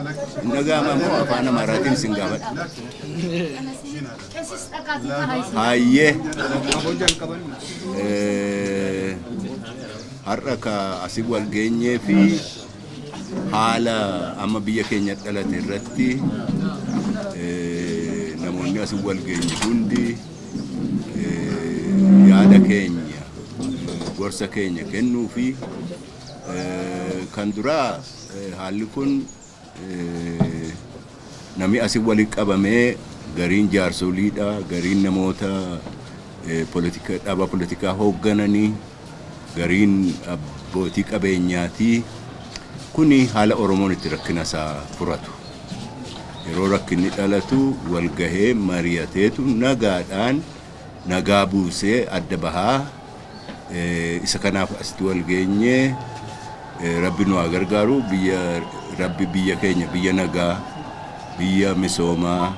Hin dhaga'ama moo afaan Amaaraatiin isin gaafadha? Hayyee. Har'a ka asii wal geenyee fi haala amma biyya keenya dhalate irratti namoonni asii wal geenye hundi yaada keenya, gorsa keenya kennuu fi kan duraa haalli kun namni asii walitti qabamee gariin jaarsoliidha, gariin namoota dhaaba politikaa hooggananii, gariin abbootii qabeenyaati. Kuni haala Oromoon itti rakkina isaa furatu. Yeroo rakkinni dhalatu walgahee mari'ateetu nagaadhaan nagaa buusee adda bahaa. Isa kanaaf asitti wal geenyee Rabbi nu haa gargaaru. Biyya Rabbi biyya keenya biyya nagaa, biyya misoomaa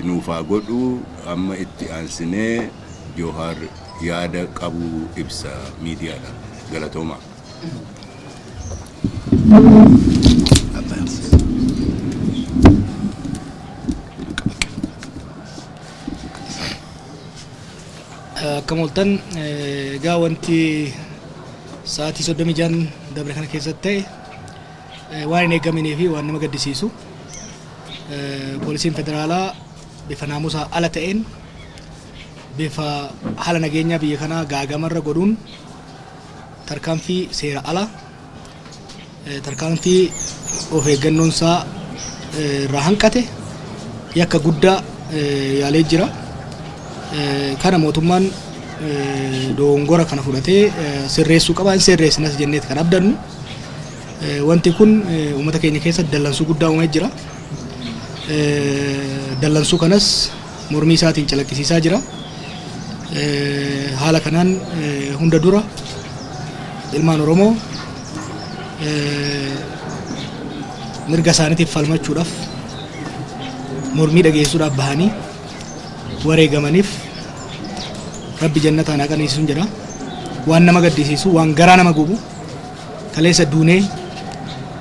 nuuf haa godhu. Amma itti aansinee Joohaar yaada qabu ibsa miidiyaadha. Galatoomaa. Akkam ooltan. Egaa wanti sa'aatii 36 dabre kana keessatti ta'e waan hin eeggaminii fi waan nama gaddisiisu. Poolisiin federaalaa bifa naamusaa ala ta'een, bifa haala nageenyaa biyya kanaa gaagamarra godhuun, tarkaanfii seera ala, tarkaanfii of eeggannoon isaa irraa hanqate, yakka guddaa yaalee jira. Kana mootummaan dogongora kana fudhatee sirreessuu qaba. Hin sirreessinas jenneet kan abdannu. Wanti kun uummata keenya keessatti dallansuu guddaa uumee jira. Dallansuu kanas mormii isaatiin calaqqisiisaa jira. Haala kanaan hunda dura ilmaan Oromoo mirga isaaniitiif falmachuudhaaf, mormii dhageessuudhaaf bahanii wareegamaniif Rabbi jannataan haa qananiisuun jedha. Waan nama gaddisiisu, waan garaa nama gubu, kaleessa duunee,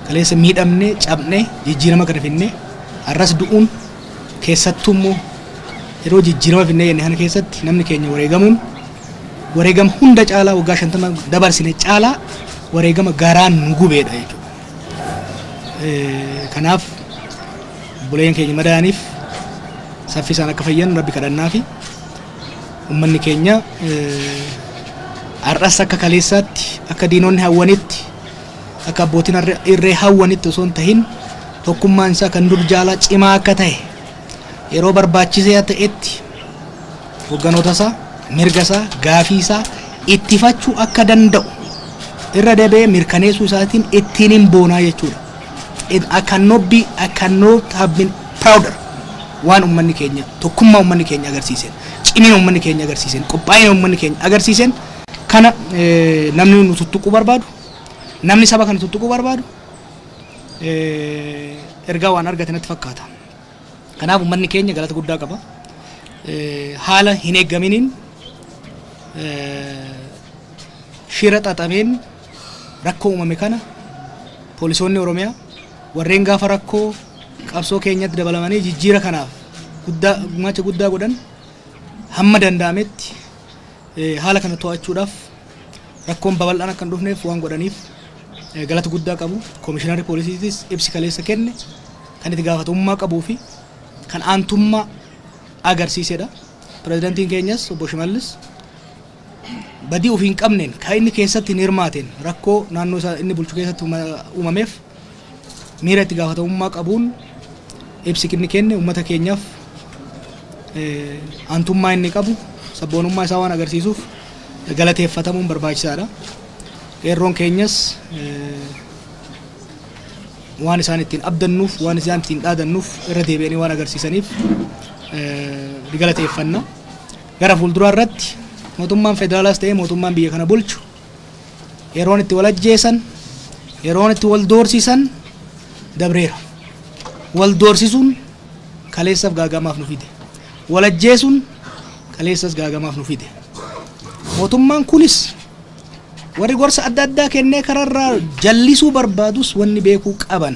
kaleessa miidhamnee, cabnee, jijjiirama kana finnee har'as du'uun, keessattuu immoo yeroo jijjiirama finnee jenne kana keessatti namni keenya wareegamuun wareegama hunda caalaa, waggaa 50 dabarsine caalaa wareegama garaan nu gubeedha jechuudha. Kanaaf obboleeyyan keenya madaa'aniif saffisaan akka fayyan Rabbi kadhannaa fi uummanni keenya har'as akka kaleessaatti, akka diinonni hawwanitti, akka abbootiin irree hawwanitti osoo hin tahin, tokkummaan isaa kan dur jaalaa cimaa akka ta'e, yeroo barbaachisaa ta'etti hogganoota isaa, mirga isaa, gaafii isaa ittifachuu akka danda'u irra deebi'ee mirkaneessuu isaatiin ittiin hin boonaa jechuudha. I cannot have been prouder waan uummanni keenya, tokkummaa uummanni keenya agarsiiseen, cimina uummanni keenya agarsiiseen, qophaa'ina uummanni keenya agarsiiseen. Kana namni nu tuttuquu barbaadu, namni saba kana tuttuquu barbaadu ergaa waan argate natti fakkaata. Kanaaf uummanni keenya galata guddaa qaba. Haala hin eeggaminiin, shira xaxameen rakkoo uumame kana poolisoonni Oromiyaa warreen gaafa rakkoo qabsoo keenyatti dabalamanii jijjiira kanaaf guddaa gumaacha guddaa godhan hamma danda'ametti haala kana to'achuudhaaf, rakkoon babal'aan akka hin dhufneef waan godhaniif galata guddaa qabu. Koomishinarri poolisiitis ibsi kaleessa kenne kan itti gaafatamummaa qabuu fi kan aantummaa agarsiisedha. Pirezidantiin keenyas obbo Shimallis badii ofii hin qabneen, kan inni keessatti hin hirmaateen, rakkoo naannoo isaa inni bulchu keessatti uumameef miira itti gaafatamummaa qabuun ibsi inni kenne uummata keenyaaf aantummaa inni qabu, sabboonummaa isaa waan agarsiisuuf galateeffatamuun barbaachisaadha. Qeerroon keenyas waan isaan ittiin abdannuuf, waan isaan ittiin dhaadannuuf irra deebi'anii waan agarsiisaniif ni galateeffanna. Gara fuulduraa irratti mootummaan federaalaas ta'ee mootummaan biyya kana bulchu yeroon itti wal ajjeesan, yeroon itti wal doorsisan dabreera. Wal doorsisuun kaleessaaf gaagamaaf nu fide. Wal ajjeesuun kaleessas gaagamaaf nu fide. Mootummaan kunis, warri gorsa adda addaa kennee kararraa jallisuu barbaadus, wanni beekuu qaban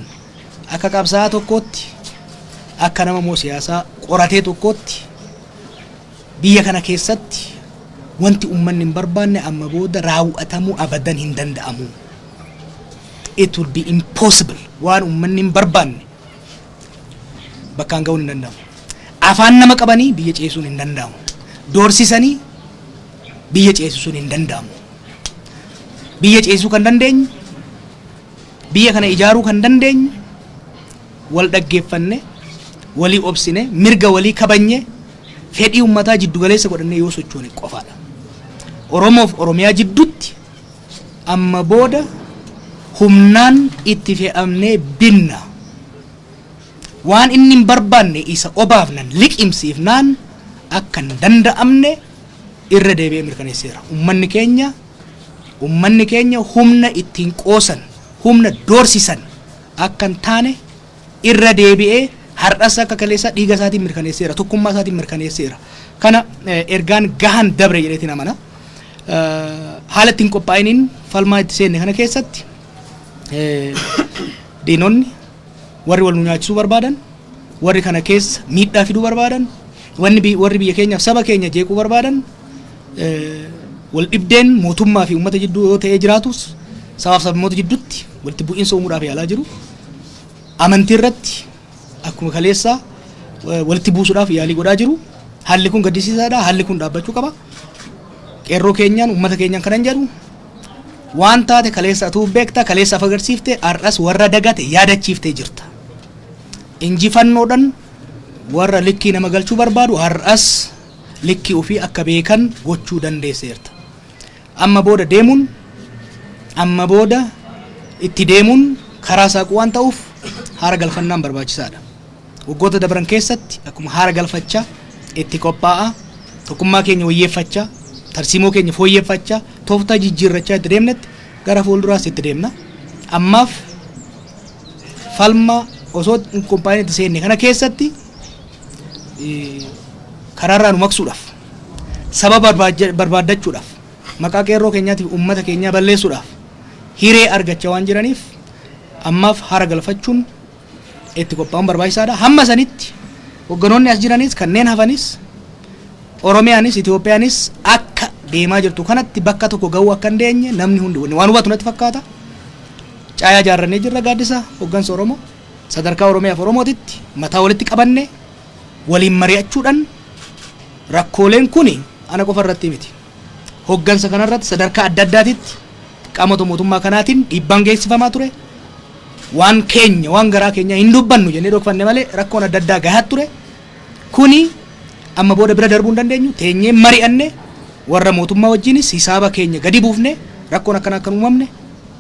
Akka qabsaa'aa tokkootti, akka nama moo siyaasaa qoratee tokkootti, biyya kana keessatti wanti uummanni hin barbaanne amma booda raawwatamuu abadan hin danda'amu. It will be impossible. Waan uummanni hin barbaanne bakkaan ga'uun hin danda'amu. Afaan nama qabanii biyya ceesisuun hin danda'amu. Doorsisanii biyya ceesisuun hin danda'amu. Biyya ceesisuu kan dandeenyu, biyya kana ijaaruu kan dandeenyu, wal dhaggeeffanne, walii obsine, mirga walii kabajne, fedhii uummataa jiddugaleessa godhannee yoo sochoone qofaadha. Oromoof Oromiyaa jidduutti amma booda humnaan itti fe'amnee binna. Waan inni hin barbaanne isa obaafnan liqimsiifnaan akka hin danda'amne irra deebi'ee mirkaneesseera. Uummanni keenya humna ittiin qoosan, humna doorsisan akka hin taane irra deebi'ee har'as akka kaleessa dhiiga isaatiin mirkaneesseera, tokkummaa isaatiin mirkaneesseera. Kana ergaan gahan dabre jedheetiin amana. Haala ittiin qophaa'iniin falmaa itti seenne kana keessatti diinonni, warri wal nu nyaachisuu barbaadan, warri kana keessa miidhaa fiduu barbaadan, wanni warri biyya keenyaaf saba keenya jeequu barbaadan, wal dhibdeen mootummaa fi uummata jidduu yoo ta'ee jiraatus sabaaf sablammoota jidduutti walitti bu'iinsa uumuudhaaf yaalaa jiru. Amantii irratti akkuma kaleessaa walitti buusuudhaaf yaalii godhaa jiru. Haalli kun gaddisiisaadha. Haalli kun dhaabbachuu qaba. Qeerroo keenyaan, uummata keenyaan kanan jedhu, waan taate kaleessa atuu beekta, kaleessa af agarsiifte, har'as warra dagate yaadachiiftee jirta. Injifannoodhaan warra likkii nama galchuu barbaadu har'as likkii ofii akka beekan gochuu dandeesseerta. Amma booda deemuun, amma booda itti deemuun karaa saaquu waan ta'uuf haara galfannaan barbaachisaadha. Waggoota dabran keessatti akkuma haara galfachaa itti qophaa'a, tokkummaa keenya wayyeeffachaa, tarsiimoo keenya fooyyeffachaa, tooftaa jijjiirrachaa itti deemnetti gara fuulduraas itti deemna. Ammaaf falma osoo hin qophaa'in itti seenne kana keessatti karaarraa nu maqsuudhaaf, sababa barbaaddachuudhaaf, maqaa qeerroo keenyaatiif uummata keenyaa balleessuudhaaf hiree argachaa waan jiraniif ammaaf haara galfachuun itti qophaa'uun barbaachisaadha. Hamma sanitti hogganoonni as jiranis, kanneen hafanis, Oromiyaanis Itoophiyaanis akka deemaa jirtu kanatti bakka tokko ga'uu akka hin dandeenye namni hundi waan hubatu natti fakkaata. Caayaa ijaarrannee jirra. Gaaddisa hoggansa Oromoo sadarkaa Oromiyaaf Oromootitti mataa walitti qabanne waliin mari'achuudhaan rakkooleen kuni ana qofa irratti miti. Hoggansa kanarratti sadarkaa adda addaatitti qaamota mootummaa kanaatiin dhiibbaan geessifamaa ture. Waan keenya, waan garaa keenya hin dubbannu jennee dhokfanne malee rakkoon adda addaa gahaa ture. Kuni amma booda bira darbuu hin dandeenyu. Teenyee mari'anne, warra mootummaa wajjinis hisaaba keenya gadi buufne, rakkoon akkana akka hin uumamne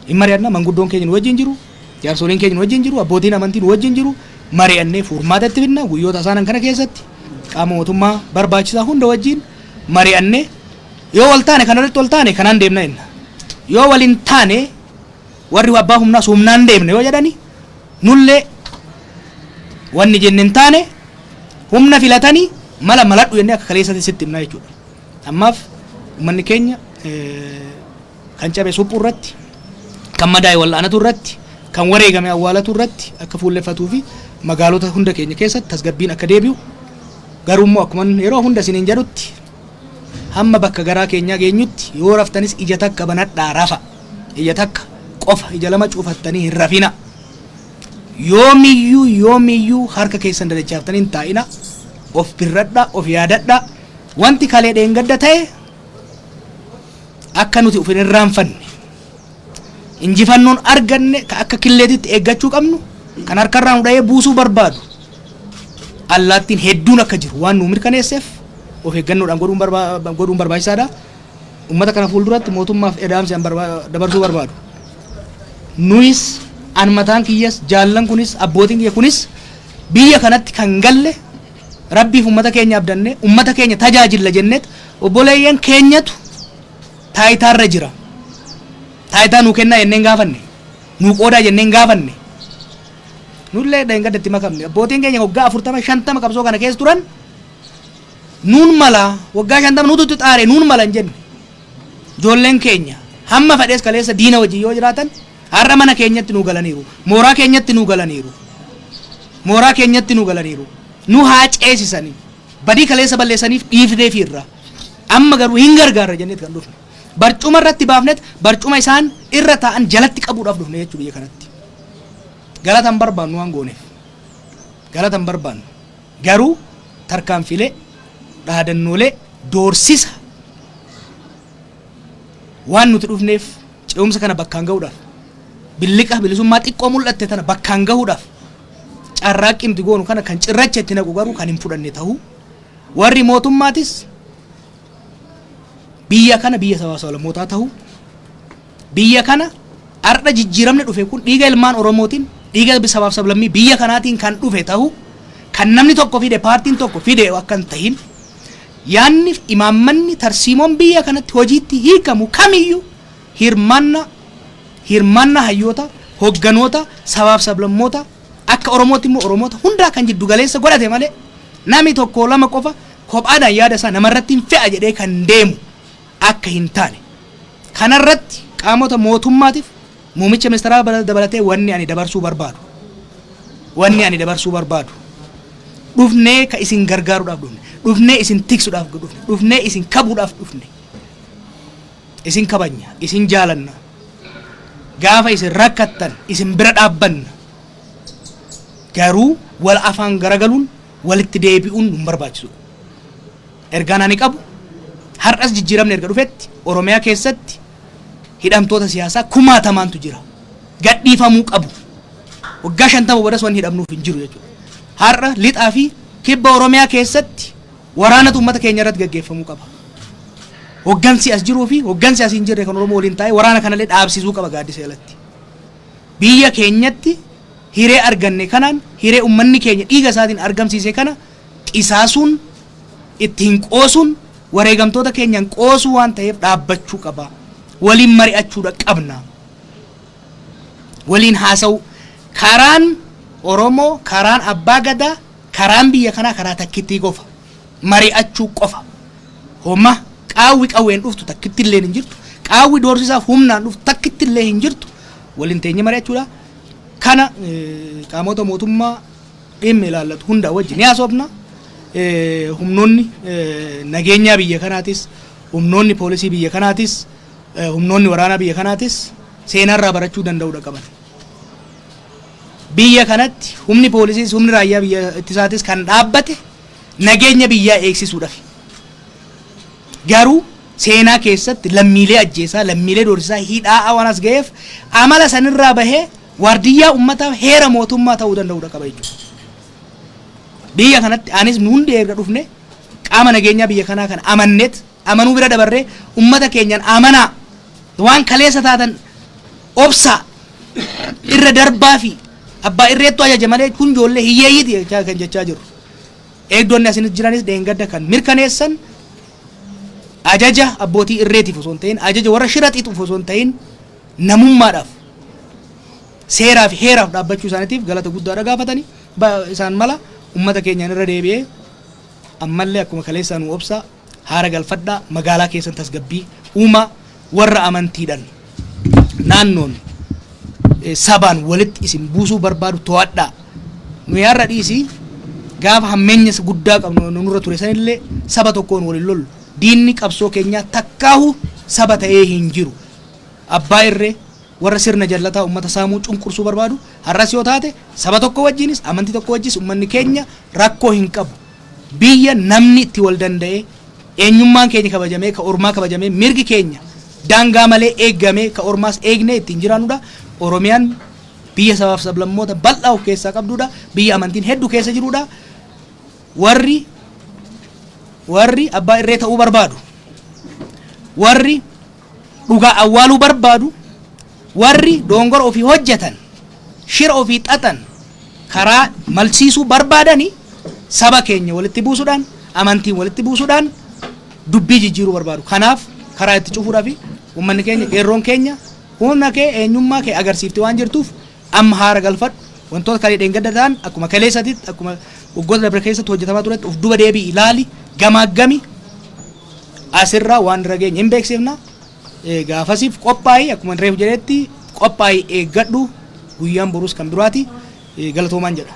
hin mari'anna. Manguddoon keenya nu wajjin jiru, jaarsoliin keenya nu wajjin jiru, abbootiin amantii nu wajjin jiru. Mari'annee furmaata itti fidna. Guyyoota isaanan kana keessatti qaama mootummaa barbaachisaa hunda wajjin mari'annee, yoo wal taane kanarratti wal taane kanaan deemna jenna. Yoo wal hin taane, warri abbaa humnaas humnaan deemna yoo jedhani, nullee wanni jenne hin taane, humna filatanii mala maladhu jennee akka kaleessatti sitti himna jechuudha. Ammaaf uummanni keenya kan cabe suphuu irratti, kan madaa'e wal'aanatu irratti, kan wareegame awwaalatu irratti akka fuulleffatuu fi magaalota hunda keenya keessatti tasgabbiin akka deebi'u, garuu immoo akkuma yeroo hunda isiniin jedhutti, hamma bakka garaa keenyaa geenyutti yoo raftanis ija takka banadhaa rafa. Ija takka qofa, ija lama cufattanii hin rafina. Yoomiyyuu yoomiyyuu harka keessan dadachaaftanii hin taa'ina. Of birradhaa, of yaadadhaa. Wanti kalee dheengadda ta'e akka nuti of hin irraanfanne, injifannoon arganne ka akka killeetitti eeggachuu qabnu, kan harkarraa nu dha'ee buusuu barbaadu allaattiin hedduun akka jiru waan nu mirkaneesseef of eeggannoodhaan godhuun barbaachisaadha. Uummata kana fuulduratti mootummaaf dhaamsi an dabarsuu barbaadu. Nuyis, an mataan kiyyas, jaallan kunis, abbootiin kiyya kunis biyya kanatti kan galle rabbiif uummata keenya abdanne, uummata keenya tajaajilla jenneet. Obboleeyyan keenyatu taayitaarra jira. Taayitaa nuu kennaa jenneen gaafanne. Nuu qoodaa jenneen gaafanne. Nullee dheengadda itti makamne. Abbootiin keenya waggaa 40, 50 qabsoo kana keessa turan nuun mala, waggaa 50 nuutu itti xaare, nuun mala hin jenne. Ijoolleen keenya hamma fadhees kaleessa diina wajjin yoo jiraatan har'a mana keenyatti nuu galaniiru. Mooraa keenyatti nuu galaniiru. Mooraa keenyatti nu galaniiru. Nu haa ceesisanii. Badii kaleessa balleessaniif dhiifneefi irra. Amma garuu hin gargaarra jenneet kan dhufne. Barcuma irratti baafnet barcuma isaan irra taa'an jalatti qabuudhaaf dhufne jechuu biyya kanatti. Galata hin barbaannu waan gooneef. Galata hin barbaannu. Garuu tarkaanfilee, dhaadannoolee, doorsisa waan nuti dhufneef ce'umsa kana bakkaan gahuudhaaf, billiqa bilisummaa xiqqoo mul'atte tana bakkaan gahuudhaaf carraaqqii nuti goonu kana kan cirracha itti naqu garuu kan hin fudhanne ta'uu, warri mootummaatis biyya kana biyya sabaa sablammootaa ta'uu, biyya kana har'a jijjiiramni dhufe kun dhiiga ilmaan Oromootiin, dhiiga sabaaf sablammii biyya kanaatiin kan dhufe ta'uu, kan namni tokko fide, paartiin tokko fide akka hin tahin, yaanni, imaammanni, tarsiimoon biyya kanatti hojiitti hiikamu kamiyyuu hirmaanna hayyoota, hogganoota sabaaf sablammoota, akka Oromootti immoo Oromoota hundaa kan jiddu galeessa godhate malee namni tokko lama qofa kophaadhaan yaada isaa namarratti hin fe'a jedhee kan deemu akka hin taane. Kanarratti qaamota mootummaatiif, muummicha ministeeraa dabalatee, wanni ani dabarsuu barbaadu, dhufnee ka isin gargaaruudhaaf dhufne, dhufnee isin tiksuudhaaf dhufne, dhufnee isin kabuudhaaf dhufne. Isin kabajna, isin jaalanna, gaafa isin rakkattan isin bira dhaabbanna. Garuu wal afaan garagaluun, walitti deebi'uun nun barbaachisu. Ergaan ani qabu, har'as jijjiiramni erga dhufetti Oromiyaa keessatti hidhamtoota siyaasaa kumaatamaantu jira. Gadhiifamuu qabu. Waggaa 50 boodas wanni hidhamnuuf hin jiru jechuudha. Har'a lixaa fi kibba Oromiyaa keessatti waraanatu uummata keenya irratti gaggeeffamuu qaba. Hoggansi as jiruu fi hoggansi as hin jirre kan Oromoo waliin taa'ee waraana kanallee dhaabsisuu qaba gaaddisa jalatti. Biyya keenyatti hiree arganne kanaan, hiree uummanni keenya dhiiga isaatiin argamsiise kana qisaasuun, ittiin qoosuun, wareegamtoota keenyaan qoosuu waan ta'eef dhaabbachuu qaba. Waliin mari'achuudha qabna. Waliin haasa'u. Karaan Oromoo, karaan Abbaa Gadaa, karaan biyya kanaa karaa takkittii qofa. Mari'achuu qofa. Homa qaawwi qawween dhuftu takkitti illee hin jirtu. Qaawwi doorsisaaf humnaan dhuftu takkitti illee hin jirtu. Waliin teenyee mari'achuudha. Kana qaamota mootummaa dhimma ilaallatu hunda wajjin ni haasofna. Humnoonni nageenyaa biyya kanaatis, humnoonni poolisii biyya kanaatis, humnoonni waraanaa biyya kanaatis seenarraa barachuu danda'uudha qaban. Biyya kanatti humni poolisiis, humni raayyaa biyya ittisaatis kan dhaabbate nageenya biyyaa eegsisuudhaaf. Garuu seenaa keessatti lammiilee ajjeesaa, lammiilee doorsisaa, hidhaa waan as ga'eef amala sanirraa bahee waardiyyaa uummataaf heera mootummaa ta'uu danda'uudha qaba jechuudha. Biyya kanatti anis nu hundi erga dhufne qaama nageenyaa biyya kanaa kana amanneet, amanuu bira dabarree uummata keenyaan amanaa, waan kaleessa taatan obsaa irra darbaa fi abbaa irreettu ajaja malee kun ijoollee hiyyeeyyiiti jechaa kan jechaa jiru. Eegdonni asinis jiranis dheengadda kan mirkaneessan ajaja abbootii irreetiif osoo hin ta'in, ajaja warra shira xixuuf osoo hin ta'in, namummaadhaaf, seeraa fi heeraaf dhaabbachuu isaaniitiif galata guddaadha gaafatanii isaan mala. Ummata keenyaan irra deebi'ee ammallee akkuma kaleessaa nu obsaa, haara galfadhaa, magaalaa keessan tasgabbii uumaa. Warra amantiidhaan, naannoon, sabaan walitti isin buusuu barbaadu to'adhaa. Nu har'a dhiisii, gaafa hammeenya guddaa qabnu nurra ture sanillee saba tokkoon waliin lollu. Diinni qabsoo keenyaa takkaahu saba ta'ee hin jiru. Abbaa irree, warra sirna jallataa ummata saamuu, cunqursuu barbaadu. Har'as yoo taate saba tokko wajjinis, amantii tokko wajjis ummanni keenya rakkoo hin qabu. Biyya namni itti wal danda'ee, eenyummaan keenya kabajamee, ka ormaa kabajamee, mirgi keenya daangaa malee eeggamee, ka ormaas eegnee ittiin jiraannudha. Oromiyaan biyya sabaaf sablammoota bal'aa of keessaa qabdudha. Biyya amantiin hedduu keessa jirudha. Warri abbaa irree ta'uu barbaadu, warri dhugaa awwaaluu barbaadu, warri dongora ofii hojjetan, shira ofii xaxan, karaa malsiisuu barbaadani, saba keenya walitti buusuudhaan, amantiin walitti buusuudhaan dubbii jijjiiruu barbaadu. Kanaaf karaa itti cufuudhaaf uummanni keenya, qeerroon keenya humna kee, eenyummaa kee agarsiifte waan jirtuuf amma haara galfadhu. Wantoota kalee dheengadda ta'an akkuma kaleessatitti, akkuma waggoota dabre keessatti hojjetamaa turetti of duba deebii ilaali, gamaaggami. Asirraa waan irra geenye hin beeksifna. Gaafasiif qophaa'ii, akkuma reefu jedhetti, qophaa'ii eeggadhu. Guyyaan boruus kan biraati. Galatoomaan jedha.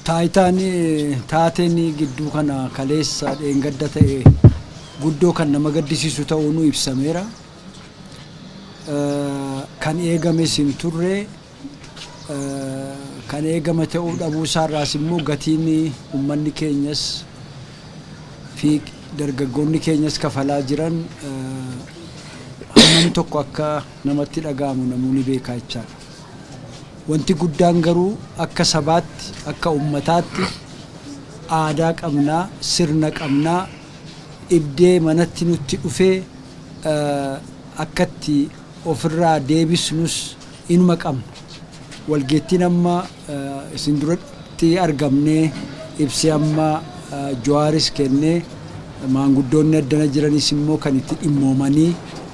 Taayitaan taateen gidduu kana kaleessa dheengadda ta'e guddoo kan nama gaddisiisu ta'uu nu ibsameera. Kan eegames hin turre, kan eegame ta'uu dhabuu isaarraas immoo gatiin uummanni keenyas fi dargaggoonni keenyas kafalaa jiran hammam tokko akka namatti dhaga'amu namoonni beekaa jechaadha. Wanti guddaan garuu akka sabaatti, akka ummataatti aadaa qabnaa, sirna qabnaa, dhibdee manatti nutti dhufee akkatti ofirraa deebisnus inuma qabna. Walgeettiin amma isin duratti argamnee ibsi amma Jawaaris kennee maanguddoonni addana jiranis immoo kan itti dhimmoomanii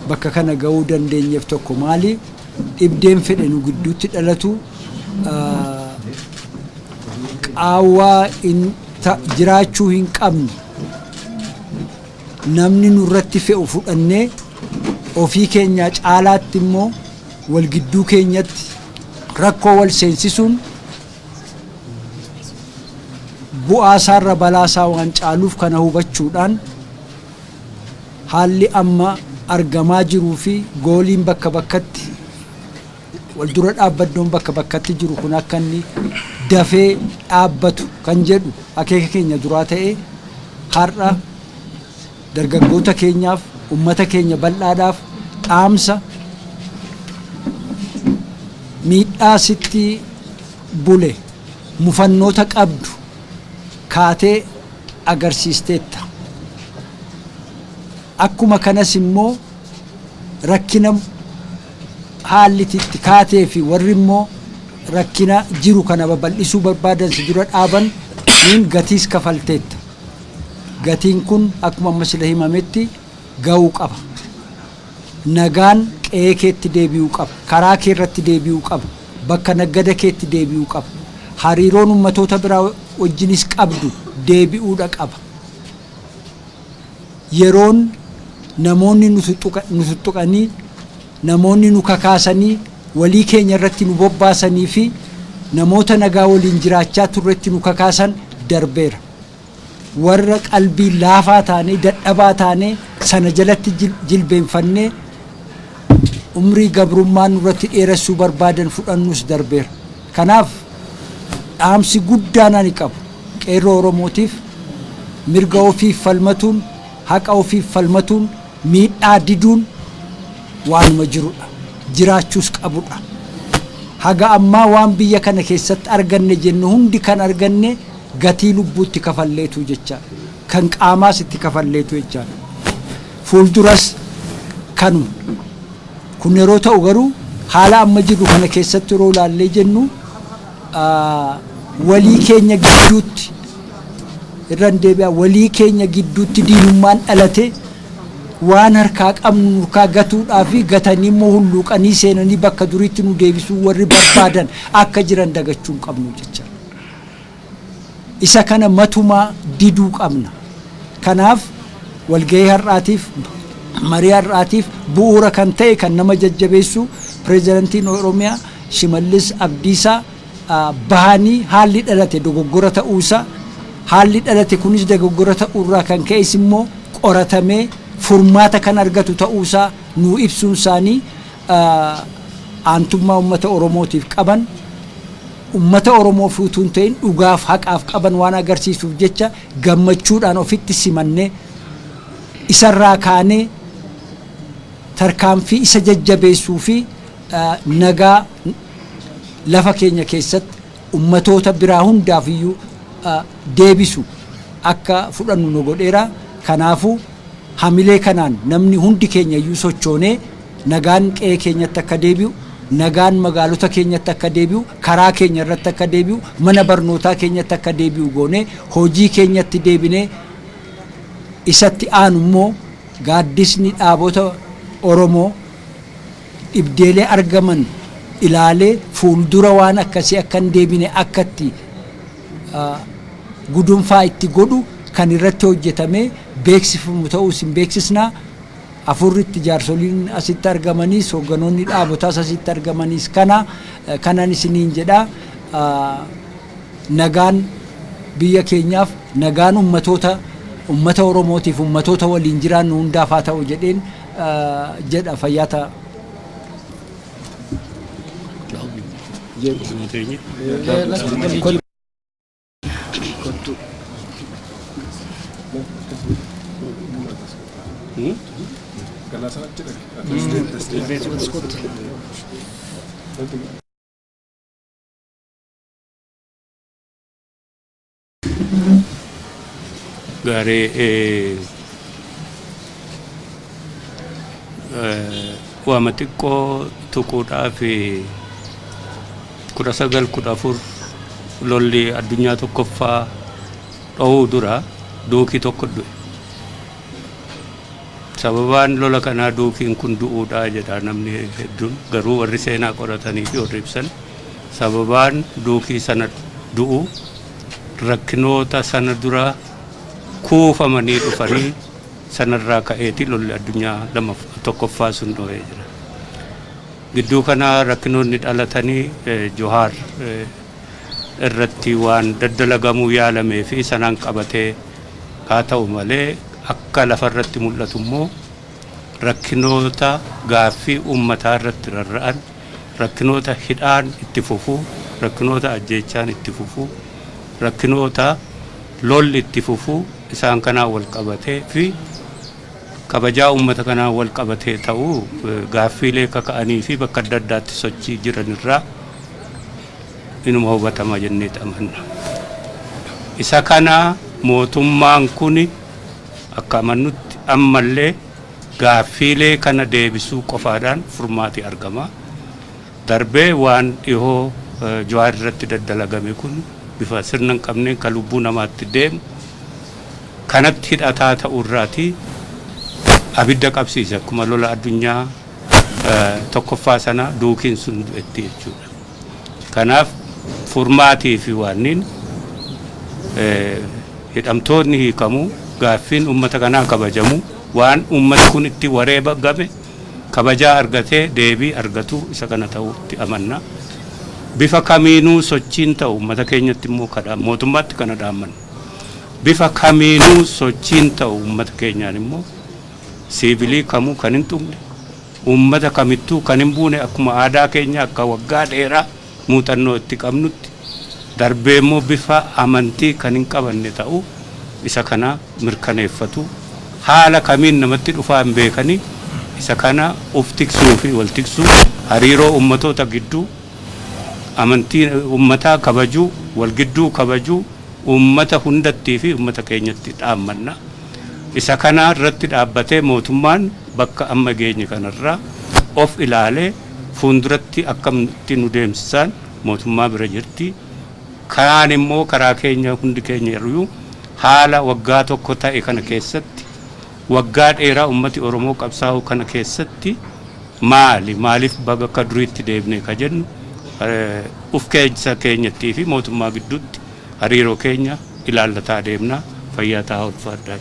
bakka kana ga'uu dandeenyeef tokko maali? Dhibdeen fedhe nu gidduutti dhalatu qaawwaa jiraachuu hin qabne namni nurratti fe'u fudhannee ofii keenyaa caalaatti immoo wal gidduu keenyatti rakkoo wal seensisuun bu'aa isaarra balaa isaa waan caaluuf kana hubachuudhaan haalli amma argamaa jiruu fi gooliin bakka bakkatti wal dura dhaabbaddoon bakka bakkatti jiru kun akka inni dafee dhaabbatu kan jedhu akeeka keenya duraa ta'e har'a dargaggoota keenyaaf ummata keenya bal'aadhaaf dhaamsa miidhaa sitti bule mufannoota qabdu kaatee agarsiisteetta. Akkuma kanas immoo rakkina haalli itti kaatee fi warri immoo rakkina jiru kana babal'isuu barbaadan si dura dhaaban niin gatiis kafalteetta. Gatiin kun akkuma amma sila himametti ga'uu qaba. Nagaan qe'ee keetti deebi'uu qaba. Karaa kee irratti deebi'uu qaba. Bakka naggada keetti deebi'uu qaba. Hariiroon ummatoota biraa wajjinis qabdu deebi'uudha qaba. Yeroon namoonni nu tuttuqanii, namoonni nu kakaasanii, walii keenya irratti nu bobbaasanii fi namoota nagaa waliin jiraachaa turretti nu kakaasan darbeera. Warra qalbii laafaa taanee, dadhabaa taanee, sana jalatti jilbeenfannee umrii gabrummaa nurratti dheeressuu barbaadan fudhannus darbeera. Kanaaf dhaamsi guddaan ani qabu qeerroo Oromootiif mirga ofiif falmatuun, haqa ofiif falmatuun, miidhaa diduun waanuma jirudha. Jiraachuus qabudha. Haga ammaa waan biyya kana keessatti arganne jennu hundi kan arganne gatii lubbuutti kafalleetu jechaadha. Kan qaamaas itti kafalleetu jechaadha. Fuulduras kanuma. Kun yeroo ta'u garuu haala amma jirru kana keessatti yeroo ilaallee jennu walii keenya gidduutti irran deebi'a, walii keenya gidduutti diinummaan dhalate waan harkaa qabnu nurkaa gatuudhaa fi gatanii immoo hulluuqanii seenanii bakka duriitti nu deebisuu warri barbaadan akka jiran dagachuu hin qabnu jecha. Isa kana matumaa diduu qabna. Kanaaf walgahii har'aatiif, marii har'aatiif bu'uura kan ta'e kan nama jajjabeessu pireezidantiin Oromiyaa Shimallis Abdiisaa bahanii haalli dhalate dogoggora ta'uusaa, haalli dhalate kunis dogoggora ta'uurraa kan ka'es immoo qoratamee furmaata kan argatu ta'uusaa nuu ibsuun isaanii aantummaa uummata Oromootiif qaban, uummata Oromoof utuu hin ta'in dhugaaf haqaaf qaban waan agarsiisuuf jecha gammachuudhaan ofitti simannee isarraa kaanee tarkaanfii isa jajjabeessuu fi nagaa lafa keenya keessatti ummatoota biraa hundaaf iyyuu deebisu akka fudhannu nu godheera. Kanaafuu hamilee kanaan namni hundi keenya iyyuu sochoonee nagaan qe'ee keenyatti akka deebi'u, nagaan magaalota keenyatti akka deebi'u, karaa keenya irratti akka deebi'u, mana barnootaa keenyatti akka deebi'u goonee hojii keenyatti deebinee isatti aanu immoo gaaddisni dhaabota Oromoo dhibdeelee argaman ilaalee fuuldura waan akkasii akka hin deebine akkatti gudunfaa itti godhu kan irratti hojjetamee beeksifamu ta'uus hin beeksisnaa. Afurritti jaarsoliin asitti argamaniis hoogganoonni dhaabotaas asitti argamaniis kana kanan isiniin jedha. Nagaan biyya keenyaaf, nagaan ummatoota, ummata Oromootiif, ummatoota waliin jiraannu hundaaf haa ta'u jedheen jedha. Fayyaa ta'a. Gaarii, waama xiqqoo tuquudhaaf, 1914 lolli addunyaa tokkoffaa dhohuu dura duukii tokko du'e. Sababaan lola kanaa duukiin kun du'uudha jedha namni hedduun, garuu warri seenaa qoratanii fi warri ibsan sababaan duukii sana du'u rakkinoota sana dura kuufamanii dhufanii sanarraa ka'eeti lolli addunyaa lama tokkoffaa sun dho'ee jira. Gidduu kana rakkinoonni dhalatanii Johaar irratti waan daddalagamuu yaalamee fi sanaan qabatee haa ta'u malee, akka lafarratti mul'atu immoo rakkinoota gaaffii uummataa irratti rarra'an, rakkinoota hidhaan itti fufuu, rakkinoota ajjeechaan itti fufuu, rakkinoota lolli itti fufuu, isaan kanaan wal qabatee fi kabajaa uummata kanaan wal qabatee ta'uu gaaffiilee kaka'anii fi bakka adda addaatti sochii jiran irraa inuma hubatama jennee amanna. Isa kana mootummaan kun akka amannutti ammallee gaaffiilee kana deebisuu qofaadhaan furmaati argama. Darbee waan dhihoo Jawaar irratti daddalagame kun bifa sirna hin qabneen kan lubbuu namaatti deemu kanatti hidhataa ta'urraati abidda qabsiise, akkuma lola addunyaa tokkoffaa sana duukiin sun du'etti jechuudha. Kanaaf furmaatii fi waannin hidhamtoonni hiikamuu, gaaffiin uummata kanaa kabajamu, waan uummati kun itti wareegame kabajaa argatee deebii argatu isa kana ta'uutti amanna. Bifa kamiinuu sochiin ta'u uummata keenyatti immoo kadha mootummaatti kana dhaammanna. Bifa kamiinuu sochiin ta'u uummata keenyaan immoo siivilii kamuu kan hin tuqne, uummata kamittuu kan hin buune, akkuma aadaa keenya akka waggaa dheeraa muuxannoo itti qabnutti, darbee immoo bifa amantii kan hin qabanne ta'uu isa kana mirkaneeffatu. Haala kamiin namatti dhufaa hin beekanii, isa kana uf tiksuu fi wal tiksuu, hariiroo uummatoota gidduu, amantii uummataa kabajuu, wal gidduu kabajuu uummata hundattii fi uummata keenyatti dhaammanna. Isa kana irratti dhaabbatee mootummaan bakka amma geenye kanarraa of ilaalee fuulduratti akkamitti nu deemsisaan mootummaa bira jirti. Karaan immoo karaa keenya hundi keenya iyyuu haala waggaa tokko ta'e kana keessatti, waggaa dheeraa ummati Oromoo qabsaa'u kana keessatti, maali maaliif baga akka duriitti deebine ka jennu uf keessa keenyattii fi mootummaa gidduutti hariiroo keenya ilaallataa deemna. Fayyaa ta'aa, ulfaadhaa.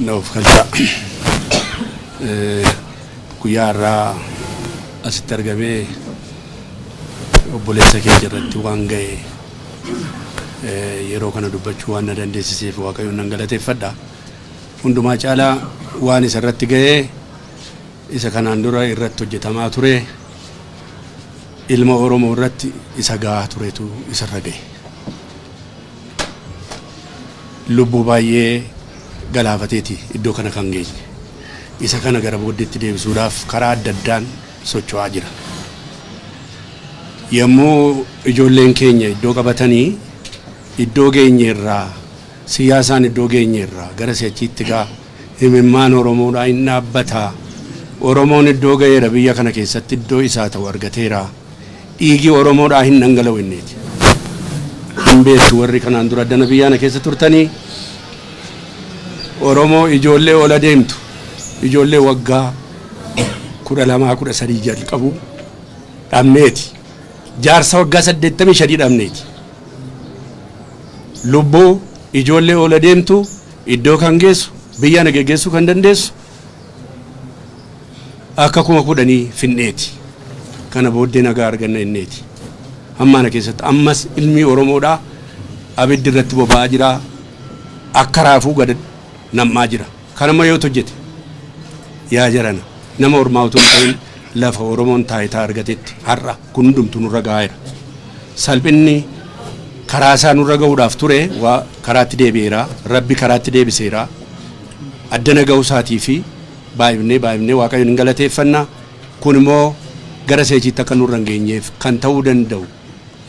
Nuuf galcha. Guyyaa har'aa asitti argamee obboleessa keenya irratti waan ga'e yeroo kana dubbachuu waan na dandeessiseef Waaqayyoon nan galateeffadha. Hundumaa caalaa waan isa irratti ga'ee isa kanaan dura irratti hojjetamaa ture, ilma Oromoo irratti isa gahaa turetu isarra ga'e. Lubbuu baay'ee galaafateeti iddoo kana kan geenye. Isa kana gara booddeetti deebisuudhaaf karaa adda addaan socho'aa jira. Yommuu ijoolleen keenya iddoo qabatanii iddoo geenye irraa, siyaasaan iddoo geenye irraa gara si'achiitti gaa himimmaan Oromoodhaa hin dhaabbataa. Oromoon iddoo ga'eera, biyya kana keessatti iddoo isaa ta'u argateera. Dhiigi Oromoodhaa hin dhangala'u inneeti. Hin beektu warri kanaan dura addana biyyaana keessa turtanii, Oromoo ijoollee ola deemtu, ijoollee waggaa 12, 13 jalqabu dhabneeti. Jaarsa waggaa 85 dhabneeti. Lubbuu ijoollee ola deemtu iddoo kan geessu, biyya na geggeessuu kan dandeessu akka 10,000 finneeti. Kana booddee nagaa arganna inneeti. Hammaana keessatti ammas ilmi Oromoodhaa abiddi irratti boba'aa jira. Akka raafuu gad nam'aa jira. Kanammoo yoo hojjete yaa jarana, nama ormaa utuu hin ta'in lafa Oromoon taayitaa argatetti har'a kun hundumtuu nurra gahaa. Salphinni karaa isaa nurra gahuudhaaf ture waa karaatti deebi'eera. Rabbi karaatti deebiseera. Addana gahuu isaatii fi baay'ifnee baay'ifnee Waaqayyoon hin galateeffanna. Kun immoo gara seechiitti akka nurra hin geenyeef kan ta'uu danda'u,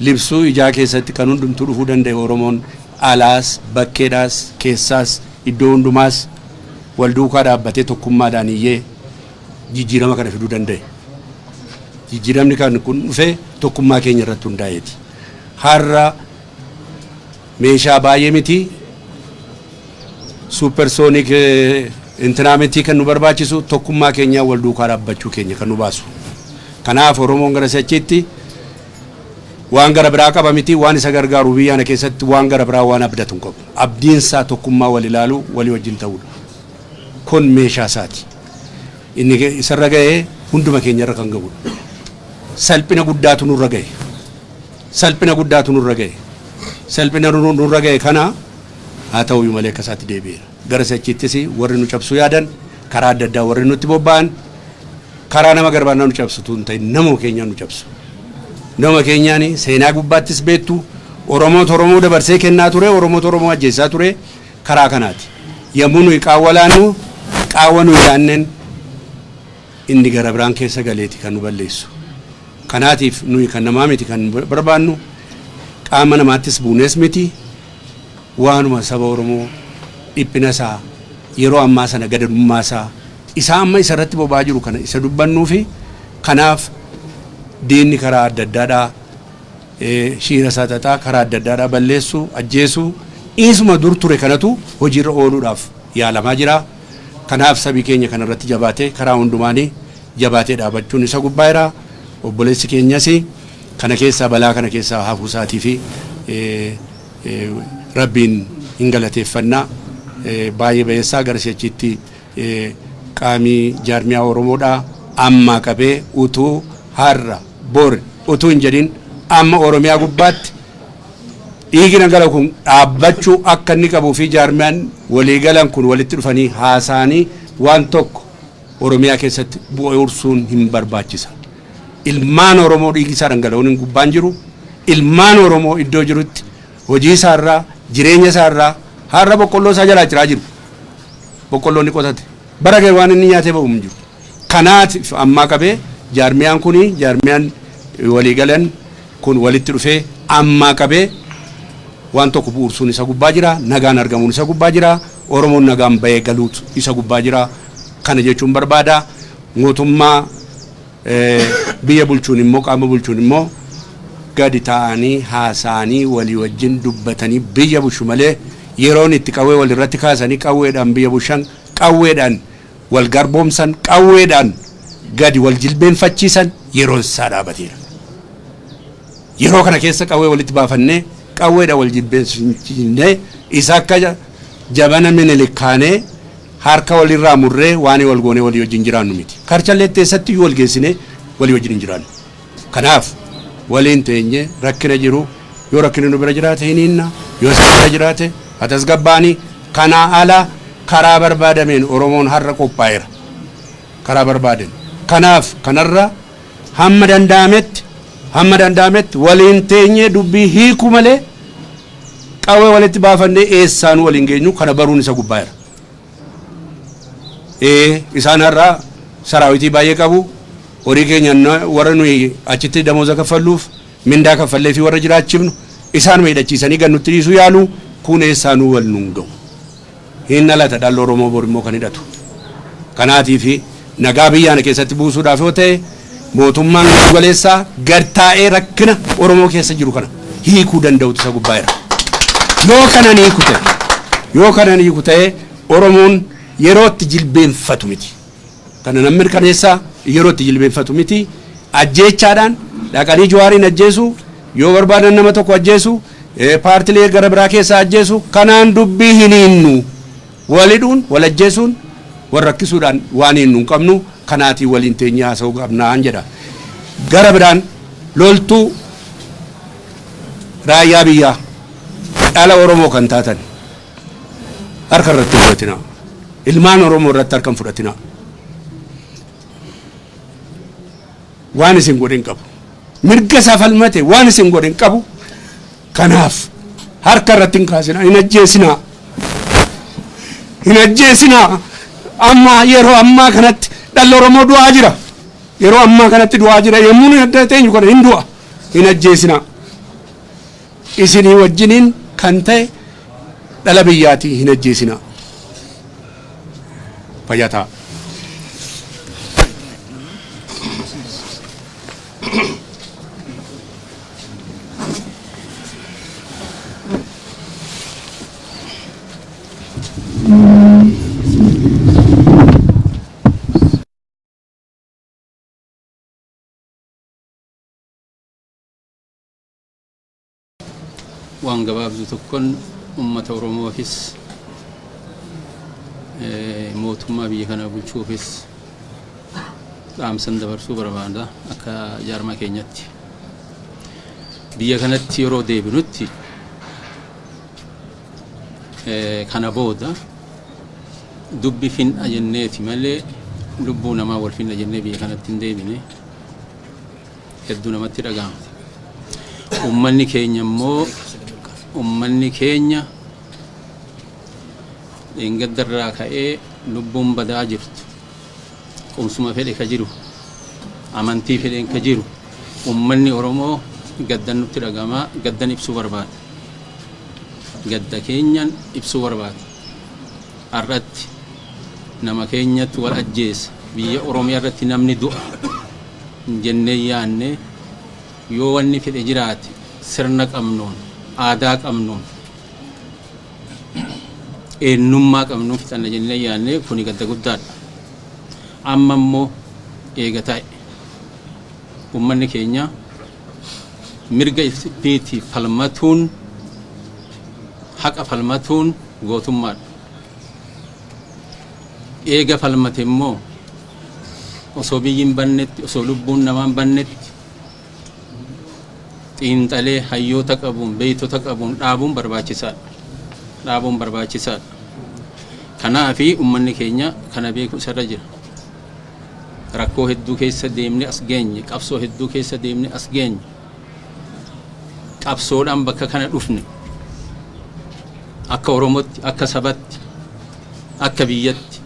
libsuu ijaa keessatti kan hundumtuu dhufuu danda'e, Oromoon alaas bakkeedhaas keessaas iddoo hundumaas wal duukaa dhaabbatee tokkummaadhaan iyyee jijjiirama kana fiduu danda'e. Jijjiiramni kan kun dhufe tokkummaa keenya irratti hundaa'eeti. Har'a meeshaa baay'ee miti, supersonic intinaa miti, kan nu barbaachisu tokkummaa keenyaa wal duukaa dhaabbachuu keenya kan nu baasu. Kanaaf Oromoon gara si'achiitti waan gara biraa qaba miti, waan isa gargaaru biyya kana keessatti waan gara biraa waan abdatu hin qabu. Abdiinsaa tokkummaa wal ilaaluu, walii wajjin ta'uudha. Kun meeshaa isaati. Inni isarra ga'ee hunduma keenyarra kan ga'udha. Salphina guddaatu nurra ga'e. Salphina guddaatu nurra ga'e. Salphina nurra ga'e kana haa ta'uyyuu malee akka isaatti deebi'eera. Gara si'achiittis warri nu cabsuu yaadan, karaa adda addaa warri nutti bobba'an, karaa nama garbaannaa nu cabsutu hin ta'in, nama keenyaan nu cabsu. Nama keenyaan seenaa gubbaattis beektu, Oromoota Oromoo dabarsee kennaa ture, Oromoota Oromoo ajjeessaa ture karaa kanaati. Yommuu nuyi qaawwa laannu, qaawwa nuyi laanneen inni gara biraan keessa galeeti kan nu balleessu. Kanaatiif nuyi kan namaa miti kan barbaannu, qaama namaattis buunees miti, waanuma saba Oromoo dhiphina isaa yeroo ammaa sana, gadadummaa isaa isaa amma isa irratti boba'aa jiru kana isa dubbannuu fi kanaaf diinni karaa adda addaadhaa shiira isaa xaxaa, karaa adda addaadhaa balleessuu, ajjeesuu, dhiisuma dur ture kanatu hojiirra ooluudhaaf yaalamaa jira. Kanaaf sabi keenya kanarratti jabaatee, karaa hundumaanii jabaatee dhaabachuun isa gubbaa jira. Obboleessi keenyas kana keessaa, balaa kana keessaa hafuu isaatii fi Rabbiin hin galateeffannaa. Baay'ee bayeessaa gara si'achiitti qaamii jaarmiyaa Oromoodhaa ammaa qabee utuu har'a bor utuu hin jedhin amma Oromiyaa gubbaatti dhiigi dhangala'u kun dhaabbachuu akka inni qabuu fi jaarmiyaan waliigalan kun walitti dhufanii haasa'anii waan tokko Oromiyaa keessatti bu'uursuun hin barbaachisa. Ilmaan Oromoo dhiigi isaa dhangala'uun hin gubbaan jiru. Ilmaan Oromoo iddoo jirutti hojii isaarraa, jireenya isaarraa, har'a boqqolloo isaa jalaa ciraa jiru. Boqqolloo inni qotate. Bara ga'e waan inni nyaatee ba'u hin jiru. Kanaaf ammaa qabee jaarmiyaan kuni, jaarmiyaan waliigalan kun walitti dhufee ammaa qabee waan tokko bu'uursuun isa gubbaa jira. Nagaan argamuun isa gubbaa jira. Oromoon nagaan bahee galuutu isa gubbaa jira. Kana jechuun barbaada. Mootummaa biyya bulchuun immoo, qaama bulchuun immoo gadi ta'anii haasa'anii walii wajjin dubbatanii biyya bulchu malee yeroon itti qawwee wal irratti kaasanii qawweedhaan biyya bulchan, qawweedhaan wal garboomsan, qawweedhaan gadi wal jilbeenfachiisan yeroon isaa dhaabateera. Yeroo kana keessa qawwee walitti baafannee qawweedhaan wal jilbeenfachiisnee isa akka jabana Minilik kaanee harka walirraa murree waan wal goonee walii wajjin jiraannu miti. Karchalleetti eessatti iyyuu wal geessinee walii wajjin hin jiraannu. Kanaaf waliin teenye rakkina jiru, yoo rakkinni nu bira jiraate hin hiinna, yoo isa bira jiraate haa tasgabbaanii. Kanaa ala karaa barbaadameen Oromoon har'a qophaa'eera. Karaa barbaaden. Kanaaf kanarra hamma danda'ametti waliin teenyee dubbii hiikuu malee Qawwee walitti baafannee eessaanuu waliin geenyu kana baruun isa gubbaa jira. Ee, isaan har'a saraawitii baay'ee qabu. Horii keenya warra nuyi achitti damooza kaffalluuf mindaa kaffallee fi warra jiraachifnu isaanuma hidhachiisanii gad nutti dhiisuu yaalu. Kun eessaanuu wal nuun ga'u. Hin dhalata dhalli Oromoo bor immoo kan hidhatu. Kanaatiif nagaa biyyaana keessatti buusuudhaaf yoo ta'e mootummaan giddu galeessaa gad taa'ee rakkina Oromoo keessa jiru kana hiikuu danda'utu isa gubbaa jira. Yoo kanan hiiku ta'e, yoo kanan hiiku ta'e, Oromoon yeroo itti jilbeenfatu miti. Kana nan mirkaneessa, yeroo itti jilbeenfatu miti. Ajjeechaadhaan dhaqanii Jawaariin ajjeesu, yoo barbaadan nama tokko ajjeesu, paartilee gara biraa keessaa ajjeesu, kanaan dubbii hin hiinnu. Wal hidhuun, wal ajjeesuun, wal rakkisuudhaan waan hiinnu hin qabnu. Kanaatiin waliin teenyee haasa'uu qabnaan jedha. Gara biraan loltuu raayyaa biyyaa dhala Oromoo kan taatan harka irratti hin fudhatinaa. Ilmaan Oromoo irratti harka hin fudhatinaa. Waan isin godhe hin qabu. Mirga isaa falmate waan isin godhe hin qabu. Kanaaf harka irratti hin kaasinaa, hin ajjeesinaa. Hin ajjeesinaa. Amma yeroo ammaa kanatti dhalli Oromoo du'aa jira. Yeroo ammaa kanatti du'aa jira. Yommuu nuyi adda teenyu kana hin du'a. Hin ajjeesinaa. Isinii wajjiniin kan ta'e dhala biyyaatii hin ajjeesinaa. Fayyaa ta'a. Waan gabaabduu tokkoon uummata Oromoofis mootummaa biyya kana bulchuufis dhaamsan dabarsuu barbaada akka jaarmaa keenyatti. Biyya kanatti yeroo deebinutti kana booda dubbi fin'a jenneeti malee lubbuu namaa wal fin'a jennee biyya kanatti hin deebine, hedduu namatti dhaga'ama. Uummanni keenya immoo, uummanni keenya dheengaddarraa ka'ee lubbuun badaa jirtu, qomsuma fedhe ka jiru, amantii fedheen ka jiru, uummanni Oromoo gaddan nutti dhaga'ama, gaddan ibsuu barbaada. Gadda keenyan ibsuu barbaada. Har'atti nama keenyatti wal ajjeesa, biyya Oromiyaa irratti namni du'a jennee yaanne. Yoo wanni fedhe jiraate sirna qabnuun, aadaa qabnuun, eenyummaa qabnuun fixanna jennee yaanne, kuni gadda guddaadha. Amma immoo eega ta'e uummanni keenya mirga ifiitiif falmatuun, haqa falmatuun gootummaadha. Eega falmate immoo osoo biyyi hin bannetti, osoo lubbuun namaa hin bannetti, xiinxalee hayyoota qabuun, beektota qabuun dhaabuun barbaachisaadha. Dhaabuun barbaachisaadha. Kanaafi uummanni keenya kana beeku isarra jira. Rakkoo hedduu keessa deemne as geenye, qabsoo hedduu keessa deemne as geenye. Qabsoodhaan bakka kana dhufne. Akka Oromootti, akka sabatti, akka biyyatti.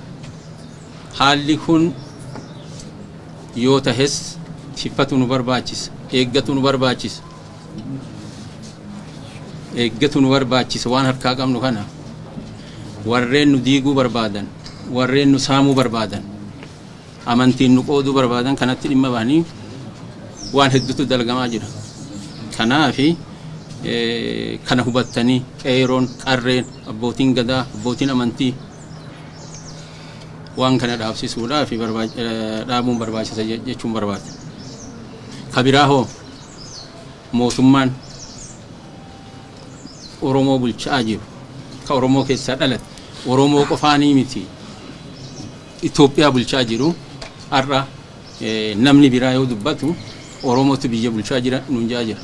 Haalli kun yoo tahes tiffatu nu barbaachisa, eeggatu nu barbaachisa. Eeggatu nu barbaachisa waan harkaa qabnu kana. Warreen nu diiguu barbaadan, warreen nu saamuu barbaadan, amantiin nu qooduu barbaadan kanatti dhimma bahanii waan hedduutu dalagamaa jira. Kanaafi kana hubattanii qeeroon, qarreen, abbootiin gadaa, abbootiin amantii waan kana dhaabsisuudhaaf dhaabuun barbaachisa jechuun barbaada. Kabiraa hoo mootummaan Oromoo bulchaa jiru ka Oromoo keessaa dhalate, Oromoo qofaanii miti, Itoophiyaa bulchaa jiru, har'a namni biraa yoo dubbatu Oromootu biyya bulchaa jira nuun jaa jira.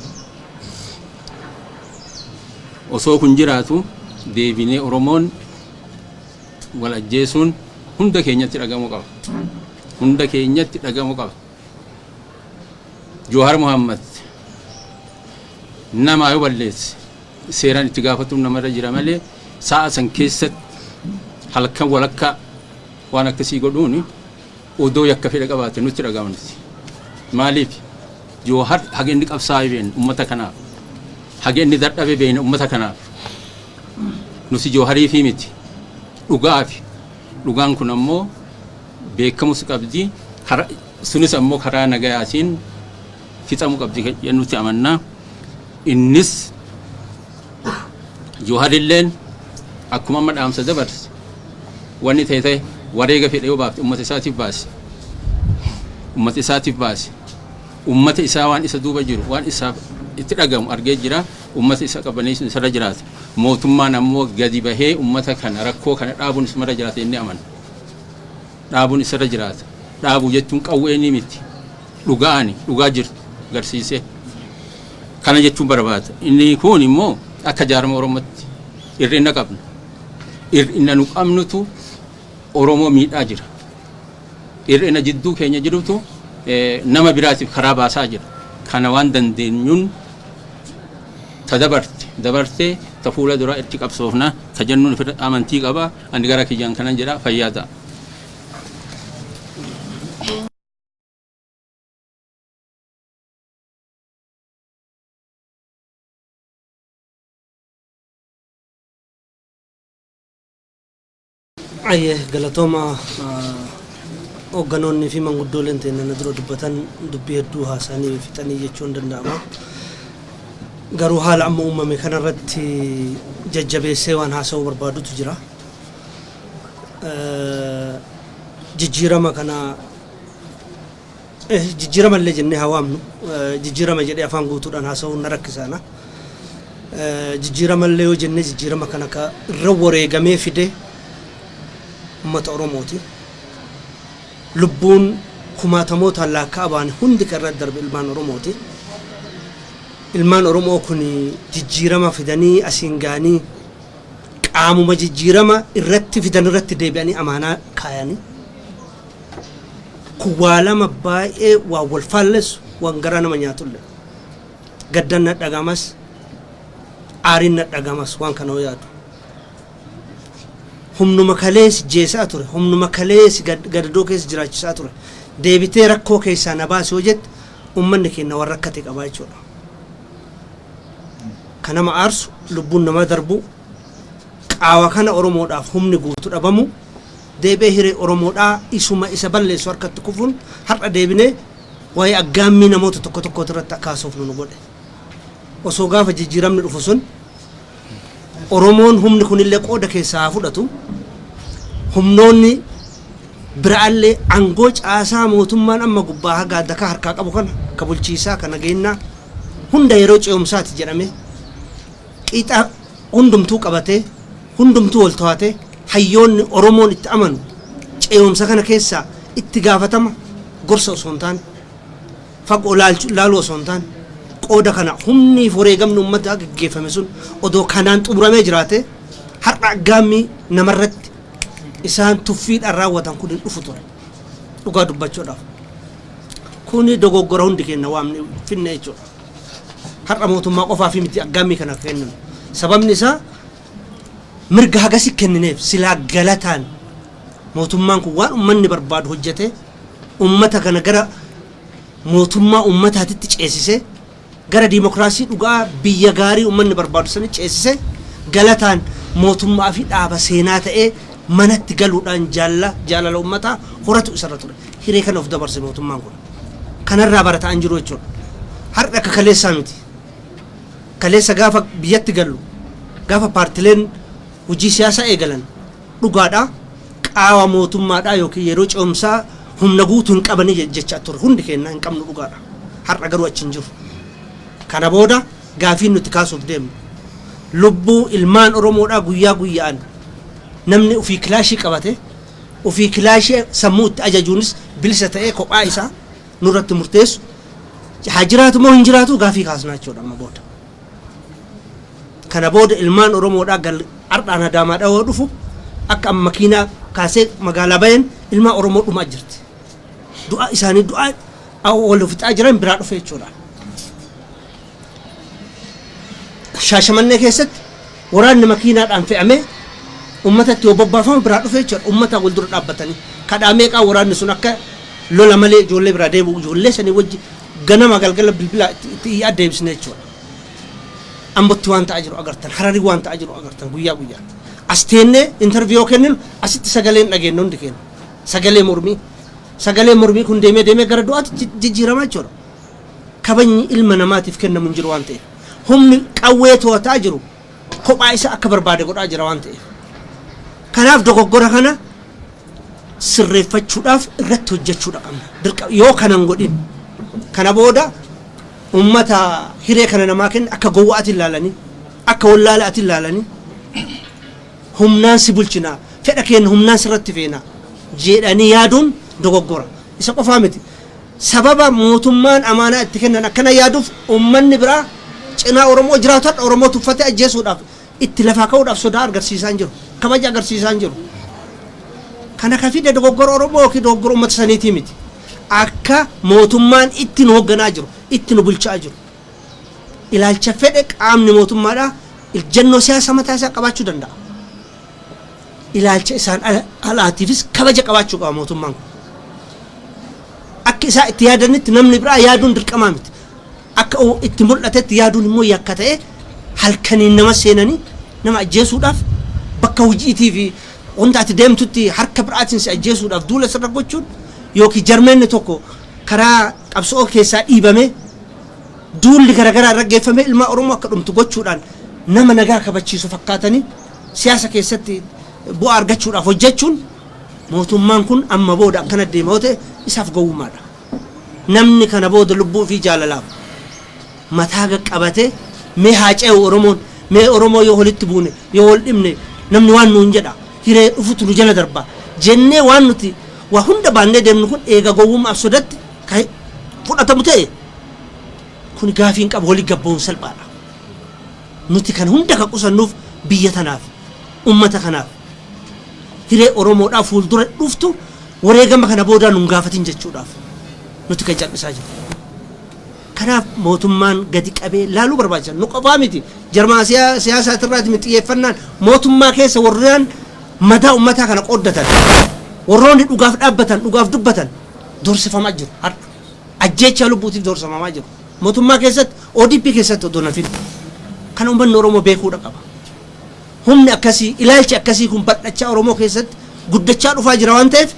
Osoo kun jiraatu deebinee Oromoon wal ajjeesuun hunda keenyatti dhagamuu qaba. Hunda keenyatti dhagamuu qaba. Johaar Muhammad nama yoo balleesse Seeraan itti gaafatuun namarra jira malee, sa'a san keessatti halkan walakkaa waan akkasii godhuun odoo yakka fedha qabaate nutti dhaga'amti. Maaliif? Joohar haga inni qabsaa'e beekna ummata kanaaf. Haga inni dadhabe beekna ummata kanaaf. Nuti Joohariifii miti. Dhugaafi. Dhugaan kun ammoo beekamus qabdi. Sunis ammoo karaa nagayaatiin fixamuu qabdi jennutti amannaa. Innis Jooharilleen akkuma amma dhaamsa dabarse, wanni ta'e ta'e, wareega fedhe yoo baafte ummata isaatiif baase. Ummata isaatiif baase. Ummata isaa waan isa duuba jiru, waan isaaf itti dhagamu argee jira. Ummata isa qabaneessuun isarra jiraata. Mootummaan ammoo gadi bahee ummata kana, rakkoo kana dhaabuun isumarra jiraata inni amana. Dhaabuun isarra jiraata. Dhaabuu jechuun qawwee ni miti. Dhugaani dhugaa jirtu garsiisee. Kana jechuun barbaada. Inni kun immoo akka jaarma Oromootti hir'ina qabna. Hir'ina nu qabnutu Oromoo miidhaa jira. Hir'ina jidduu keenya jirutu nama biraatiif karaa baasaa jira. Kana waan dandeenyuun ta dabarte dabartee, ta fuula duraa itti qabsoofna ta jennuun amantii qaba. Ani gara kiyyaan kanan jedha, fayyaa ta'a. Ayyee, galatooma. Hoogganoonni fi manguddooleen teenya na dura dubbatan dubbii hedduu haasanii fixanii jechuun danda'ama. Garuu haala amma uumame kanarratti jajjabeessee waan haasa'uu barbaadutu jira. Jijjiirama kana, jijjiirama illee jennee haa waamnu, jijjiirama jedhee afaan guutuudhaan haasa'uun na rakkisaana. Jijjiirama illee yoo jennee, jijjiirama kana ka irra wareegamee fide uummata Oromooti. Lubbuun kumaatamootaan laakka'a baane hundi kan irra darbe ilmaan Oromooti. Ilmaan Oromoo kun jijjiirama fidanii asiin ga'anii, qaamuma jijjiirama irratti fidan irratti deebi'anii amaanaa kaayanii. Kun waa lama baay'ee waan wal faallessu, waan garaa nama nyaatullee. Gaddan na dhagamas, aariin na dhagamas waan kana yoo yaadu. Humnuma kalees jeesaa ture, humnuma kalees gadadoo keessa jiraachisaa ture. Deebitee rakkoo keessaa na baasi yoo jette, uummanni keenya waan rakkate qabaa jechuudha. Kan nama aarsu lubbuun namaa darbu, qaawa kana Oromoodhaaf humni guutu dhabamu, deebi'ee hiree Oromoodhaa isuma isa balleessu harkatti kufuun har'a deebinee waa'ee aggaammii namoota tokko tokkooti irratti akka haasofnu nu godhe. Osoo gaafa jijjiiramni dhufu sun Oromoon humni kunillee qooda keessaa haa fudhatu, humnoonni biraallee aangoo caasaa mootummaan amma gubbaa haga dakaa harkaa qabu kana, ka bulchiisaa, ka nageenyaa hunda yeroo ce'umsaati jedhame qixa hundumtuu qabatee, hundumtuu wal to'atee, hayyoonni Oromoon itti amanu ce'umsa kana keessaa itti gaafatama gorsa osoo hin taane, fagoo laaluu osoo hin taane, qooda kana humni fi wareegamni uummataa gaggeeffame sun odoo kanaan xumuramee jiraate, har'a aggaammii namarratti isaan tuffiidhaan raawwatan kun hin dhufu ture, dhugaa dubbachuudhaaf. Kuni dogoggora hundi keenya waamne finne jechuudha. Har'a mootummaa qofaa fi miti aggaammii kana kenninu. Sababni isaa mirga hagasi kennineef. Silaa galataan mootummaan kun waan uummanni barbaadu hojjete, uummata kana gara mootummaa uummataatitti ceesise, gara diimokiraasii dhugaa biyya gaarii uummanni barbaadu sani ceesise, galataan mootummaa fi dhaaba seenaa ta'ee manatti galuudhaan jaalala uummataa horatu isarra ture. Hiree kana of dabarse mootummaan kun. Kanarraa barataan jiru jechuudha. Har'a akka kaleessaa miti. Kaleessa gaafa biyyatti gallu, gaafa paartileen hojii siyaasaa eegalan, dhugaadha, qaawa mootummaadha yookiin yeroo ce'umsaa humna guutuu hin qabanii jechaa turre hundi keenya, hin qabnu, dhugaadha. Har'a garuu achi hin jiru. Kana booda gaafiin nuti kaasuuf deemnu, lubbuu ilmaan Oromoodhaa guyyaa guyyaan namni ofii kilaashii qabate, ofii kilaashii sammuu itti ajajuunis bilisa ta'ee kophaa isaa nurratti murteessu haa jiraatu moo hin jiraatu gaafii kaasnaa jechuudha amma booda. Kana booda ilmaan Oromoodhaa gal ardhaan Adaamaa dhawoo dhufu, akka amma makiinaa kaasee magaalaa baheen ilmaan Oromoo dhumaa jirti. Du'a isaanii du'a wal fixaa jiran biraa dhufe jechuudha. Shaashamannee keessatti waraanni makiinaadhaan fe'amee uummatatti yoo bobbaafamu biraa dhufe jechuudha. Uummata wal dura dhaabbatanii kadhaa meeqaa waraanni sun akka lola malee ijoollee biraa deebi'u ijoollee sanii wajji ganama galgala bilbila itti iyyaa deebisne jechuudha. Ambotti waan ta'aa jiru agartan, Hararii waan ta'aa jiru agartan guyyaa guyyaa. As teennee interview kenninu asitti sagaleen dhageenyu hundi keenya. Sagalee mormii. Sagalee mormii kun deemee deemee gara du'aatti jijjiiramaa jechuudha. Kabajni ilma namaatiif kennamu hin jiru waan ta'eef. Humni qawwee to'ataa jiru kophaa isa akka barbaade godhaa jira waan ta'eef. Kanaaf dogoggora kana sirreeffachuudhaaf irratti hojjechuudha qabna. Yoo kanan godhin kana booda ummata hiree kana namaa kenne akka gowwaatti ilaalanii, akka wallaalaatti ilaalanii, humnaan si bulchinaa, fedha keenya humnaan sirratti feenaa jedhanii yaaduun dogoggora. Isa qofaa miti. Sababa mootummaan amaanaa itti kennan akkana yaaduuf uummanni biraa cinaa Oromoo jiraatu har'a Oromoo tuffatee ajjeesuudhaaf itti lafaa ka'uudhaaf sodaa agarsiisaa hin jiru. Kabaja agarsiisaa hin jiru. Kana ka fide dogoggora Oromoo yookiin dogoggora uummata saniitii miti. Akka mootummaan itti nu hoogganaa jiru, itti nu bulchaa jiru. Ilaalcha fedhe qaamni mootummaadhaa ijjannoo siyaasa mataa isaa qabaachuu danda'a. Ilaalcha isaan alaatiifis kabaja qabaachuu qaba mootummaan kun. Akka isaa itti yaadanitti namni biraa yaaduun dirqamaa miti. Akka itti mul'atetti yaaduun immoo yakka ta'e halkaniin nama seenanii nama ajjeesuudhaaf bakka hojiitii fi wanta ati deemtutti harka biraatiin si ajjeesuudhaaf duula sirra gochuun yookiin jarmeenni tokko karaa qabsoo keessaa dhiibamee duulli garaagaraa irra geeffamee ilmaa Oromoo akka dhumtu gochuudhaan nama nagaa kabachiisu fakkaatanii siyaasa keessatti bu'aa argachuudhaaf hojjechuun mootummaan kun amma booda akkana deema yoo ta'e isaaf gowwummaadha. Namni kana booda lubbuu fi jaalalaaf mataa qaqqabatee mee haa ce'u Oromoon, mee Oromoo yoo walitti buune yoo wal dhibne namni waan nuun jedha hiree dhufutu nu jala darba jennee waan nuti waa hunda baannee deemnu kun eega gowwummaaf sodatti kan fudhatamu ta'e kun gaafiin qabu walii gabboon salphaadha. Nuti kan hunda kan qusannuuf biyya tanaaf, ummata kanaaf, hiree Oromoodhaaf fuuldura dhuftu wareegama kana boodaa nun gaafatin jechuudhaaf nuti kan cal'isaa jirru. Kanaaf mootummaan gadi qabee laaluu barbaachisa. Nu qofaa miti. Jarmaa siyaasaatirraati miti xiyyeeffannaan mootummaa keessa warreen mataa ummataa kana qooddatan, warroonni dhugaaf dhaabbatan, dhugaaf dubbatan doorsifamaa jiru. Har'a ajjeechaa lubbuutiif doorsifamaa jiru. Mootummaa keessatti ODP keessatti odoo nafin kan uummanni Oromoo beekuudha qaba. Humni akkasii, ilaalchi akkasii kun bal'achaa Oromoo keessatti guddachaa dhufaa jira waan ta'eef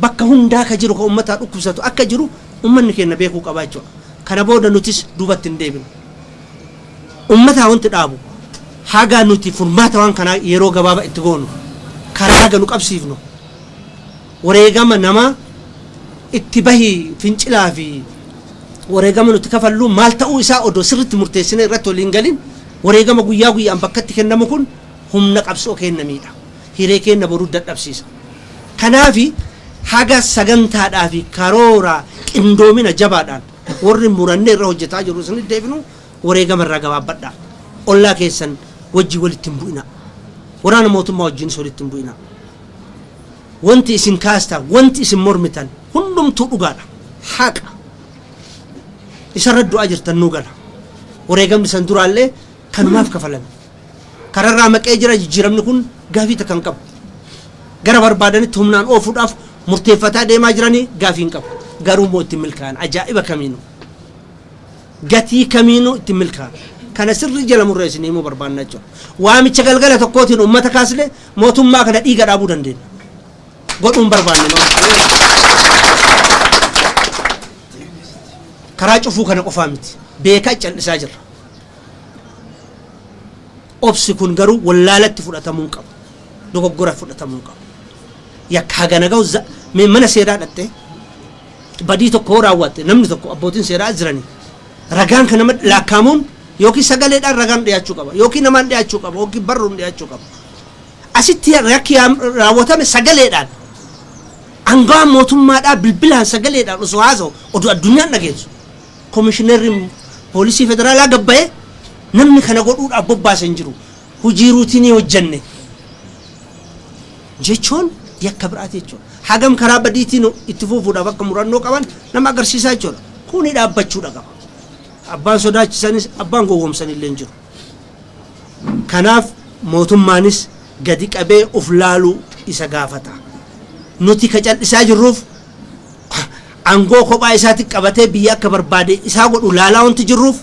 bakka hundaa ka jiru ka uummataa dhukkubsatu akka jiru uummanni keenya beekuu qaba jechuudha. Kana booda nutis duubatti hin deebinu. Uummataa wanti dhaabu haga nuti furmaata waan kanaa yeroo gabaabaa itti goonu karaa haga nu qabsiifnu wareegama namaa itti bahii fincilaa fi wareegama nuti kafallu maal ta'uu isaa odoo sirriitti murteessine irratti waliin galin wareegama guyyaa guyyaan bakkatti kennamu kun humna qabsoo kenna miidha. Hiree kenna boruu dadhabsiisa. Kanaafi haga sagantaadhaa fi karoora qindoomina jabaadhaan warri murannee irra hojjetaa jiru isin deebinu wareegama irraa gabaabbadhaa. Ollaa keessan wajjin walitti hin bu'ina. Waraana mootummaa wajjinis walitti hin bu'ina. Wanti isin kaastan, wanti isin mormitan hundumtuu dhugaadha. Haqa. Isarra du'aa jirtan nuu gala. Wareegamni san duraallee kanumaaf kafalame. Kararraa maqee jira jijjiiramni kun gaafii takka hin qabu. Gara barbaadanitti humnaan oofuudhaaf murteeffataa deemaa jiranii gaafii hin qabu. Garuu immoo ittiin milkaa'an ajaa'iba kamiinuu. Gatii kamiinuu ittiin milkaa'an. Kana sirrii jala murree isin himuu barbaanna jechuudha. Waamicha galgala tokkootiin uummata kaasne mootummaa kana dhiiga dhaabuu dandeenya. Godhuun barbaanne. Karaa cufuu kana qofaa miti. Beekaa cal'isaa jirra. Obsi kun garuu wallaalatti fudhatamuu hin qabu. Dogoggora fudhatamuu hin qabu. Yakka hagana ga'u mana seeraa dhattee badii tokko raawwatte namni tokko abbootiin seeraa jiranii ragaan kan nama laakkaamuun yookiin sagaleedhaan ragaan dhiyaachuu qaba yookiin namaan dhiyaachuu qaba yookiin barruun dhiyaachuu qaba. Asitti yakki raawwatame sagaleedhaan aangawaan mootummaadhaa bilbilaan sagaleedhaan osoo haasa'u oduu addunyaan dhageessu. Komishineerri poolisii federaalaa gabba'ee namni kana godhuudhaaf bobbaase hin jiru. Hojii ruutinii hojjenne jechuun yakka biraati jechuudha. Hagam karaa badiitiin itti fufuudhaaf akka murannoo qaban nama agarsiisaa jechuudha. Kuni dhaabbachuudha qaba. Abbaan sodaachisanis abbaan gowwoomsan illee hin jiru. Kanaaf mootummaanis gadi qabee of laaluu isa gaafata. Nuti ka cal'isaa jirruuf aangoo kophaa isaatti qabatee biyya akka barbaade isaa godhu laalaa wanti jirruuf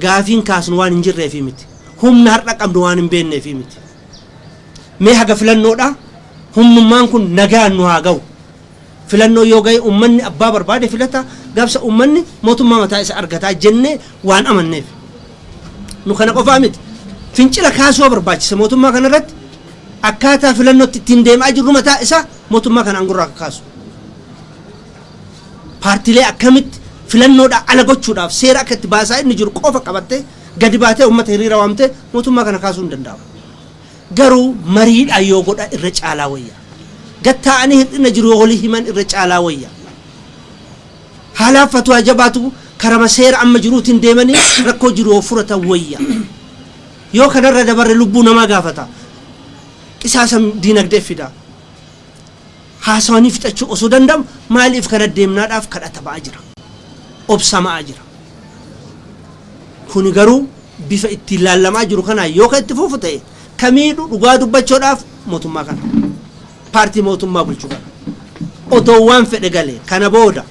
gaafiin kaasnu waan hin jirreefi miti. Humna har'a qabnu waan hin beekneefi miti. Mee haga filannoodha humnummaan kun nagaan nu haa ga'u. Filannoo yoo ga'e ummanni abbaa barbaade filata, gaafsa ummanni mootummaa mataa isa argataa jennee waan amanneef. Nu kana qofaa miti. Fincila kaasuu barbaachisa mootummaa kanarratti akkaataa filannootti ittiin deemaa jirru mataa isaa mootummaa kana aangorraa akka kaasu. Paartiilee akkamitti filannoodhaa ala gochuudhaaf seera akka itti baasaa inni jiru qofa qabattee gadi baatee uummata hiriira waamtee mootummaa kana kaasuu hin danda'amu. Garuu mariidhaan yoo godha irra caalaa wayya. Gattaa'anii hir'ina jiru yoo walii himan irra caalaa wayya. Haalaaf fatwaa jabaatu karama seera amma jiruutiin deemanii rakkoo jiru yoo furatan wayya. Yoo kanarra dabarre lubbuu namaa gaafata. Qisaasa diinagdee fida. Haasawanii fixachuu osoo danda'amu maaliif kana deemnaadhaaf kadhata ba'aa jira. Obsamaa jira. Kuni garuu bifa ittiin laallamaa jiru kanaan yoo kan itti fufu ta'e kamiidhu dhugaa dubbachuudhaaf mootummaa kana. Paartii mootummaa bulchu kana. Otoo waan fedhe galee kana booda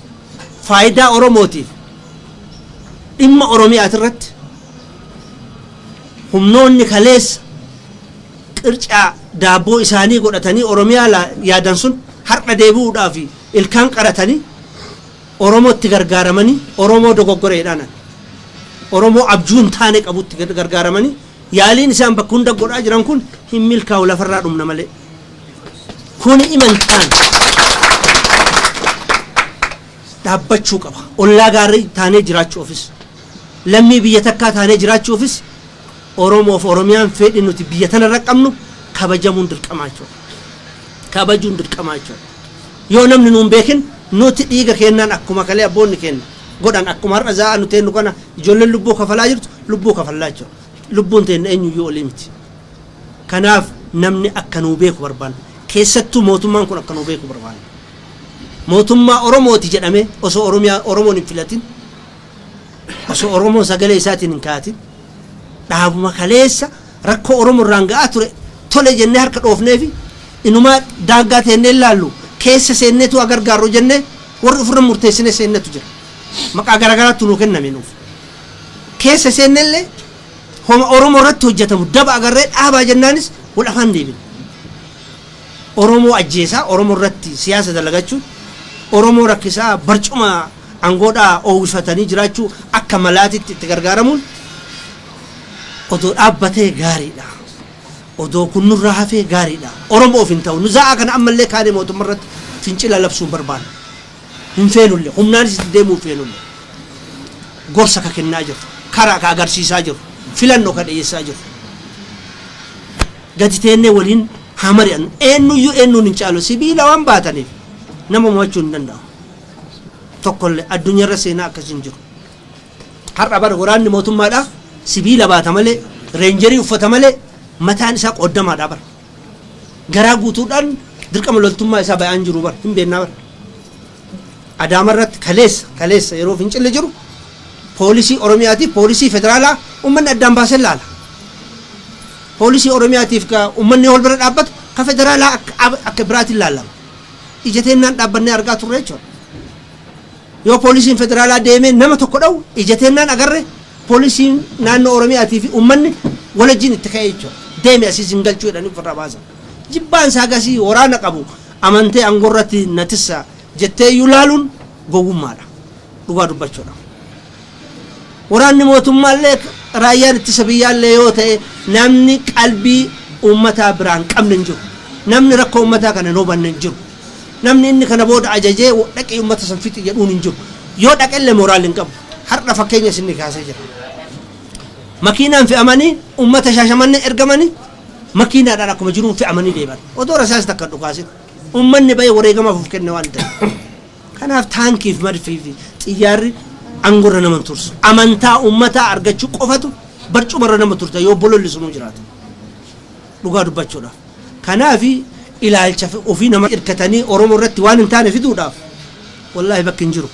faayidaa Oromootiif dhimma Oromiyaati irratti humnoonni kaleessa qircaa daabboo isaanii godhatanii Oromiyaa yaadan sun har'a deebi'uudhaaf ilkaan qaratanii Oromootti gargaaramanii Oromoo dogoggoreedhaan Oromoo abjuu hin taane qabutti gargaaramanii yaaliin isaan bakka hunda godhaa jiran kun hin milkaa'u lafarraa dhumna malee. Kuni imantaan dhaabbachuu qaba. Ollaa gaarii taanee jiraachuufis lammii biyya takkaa taanee jiraachuufis Oromoof Oromiyaan fedhi nuti biyya tanarra qabnu kabajamuun dirqamaa jechuudha. Kabajuun dirqamaa jechuudha. Yoo namni nuun beekin nuti dhiiga kennaan akkuma kalee abboonni kenna godhan akkuma har'a za'a nu teennu kana ijoolleen lubbuu kafalaa jirtu lubbuu kafalaa jechuudha. Lubbuun teenna eenyuyyuu olii miti. Kanaaf namni akka nuu beeku barbaanna. Keessattuu mootummaan kun akka nuu beeku barbaanna. Mootummaa Oromooti jedhamee osoo Oromiyaa Oromoon hin filatin osoo Oromoon sagalee isaatiin hin kaatin dhaabuma kaleessa rakkoo Oromoo irraan ga'aa ture tole jennee harka dhoofneefi inumaa daangaa teennee ilaallu keessa seenneetu gargaarru jennee warri ofirra murteessine seennetu jira. Maqaa garaagaraatu nuu kenname nuuf. Keessa seennellee homa Oromoo irratti hojjetamu daba agarree dhaabaa jennaanis wal afaan deebine. Oromoo ajjeesaa Oromoo irratti siyaasa dalagachuun Oromoo rakkisaa barcuma aangoodhaa oowwifatanii jiraachuu akka malaatitti itti gargaaramuun odoo dhaabbatee gaariidha. Odoo kun nurraa hafee gaariidha. Oromoo of hin ta'u. Nu za'a kana ammallee kaanee mootummaa irratti fincila labsuun barbaanna. Hin feenullee humnaanis itti deemuu hin feenullee. Gorsa ka kennaa jiru. Karaa ka agarsiisaa jiru. Filannoo ka dhiyeessaa jiru. Gadi teennee waliin haa mari'annu. Eenyuyyuu eenyuun hin caalu. Sibiila waan baataniif nama mo'achuu hin danda'u. Tokkollee addunyaarra seenaa akkasii hin jiru. Har'a bara waraanni mootummaadhaaf sibiila baata malee reenjerii uffata malee mataan isaa qooddamaadha bara. Garaa guutuudhaan dirqama loltummaa isaa bayaan jiru bara hin beennaa bara. Adaama irratti kaleessa yeroo fincilli jiru poolisii Oromiyaatiif poolisii federaalaa uummanni addaan baasee laala. Poolisii Oromiyaatiif ka uummanni wal bira dhaabbatu ka federaalaa akka biraatiin laalama. Ija teennaan dhaabbannee argaa turre jechuudha. Yoo poolisiin federaalaa deemee nama tokko dha'u ija teennaan agarre poolisiin naannoo Oromiyaatii fi uummanni walajjiin itti ka'ee jechuudha. Deeme asiis hin galchuu jedhanii ofirraa baasan. Jibbaan isaa gasii waraana qabu amantee aangorratti natissa jettee iyyuu laaluun gowwummaadha. Dhugaa dubbachuudha. Waraanni mootummaallee raayyaan ittisa biyyaallee yoo ta'e namni qalbii uummataa biraan qabne hin jiru. Namni rakkoo uummataa kana hin hubanne hin jiru. Namni inni kana booda ajajee dhaqee uummata san fixi jedhuun hin jiru. Yoo dhaqellee mooraalli hin qabu. Har'a fakkeenya isin kaasee jira. Makiinaan fe'amanii uummata Shaashamannee ergamanii makiinaadhaan akkuma jiruun fe'amanii deeman. Odoo rasaas takka dhukaasin. Uummanni ba'ee wareegamaaf of kenne waan ta'eef. Kanaaf taankiif marfii fi xiyyaarri aangorra nama tursu. Amantaa uummataa argachuu qofatu barcumarra nama turta yoo bololli sunuu jiraata. Dhugaa dubbachuudhaaf. Kanaaf ilaalcha ofii nama hirkatanii Oromoo irratti waan hin taane fiduudhaaf wallaahi bakki hin jiru.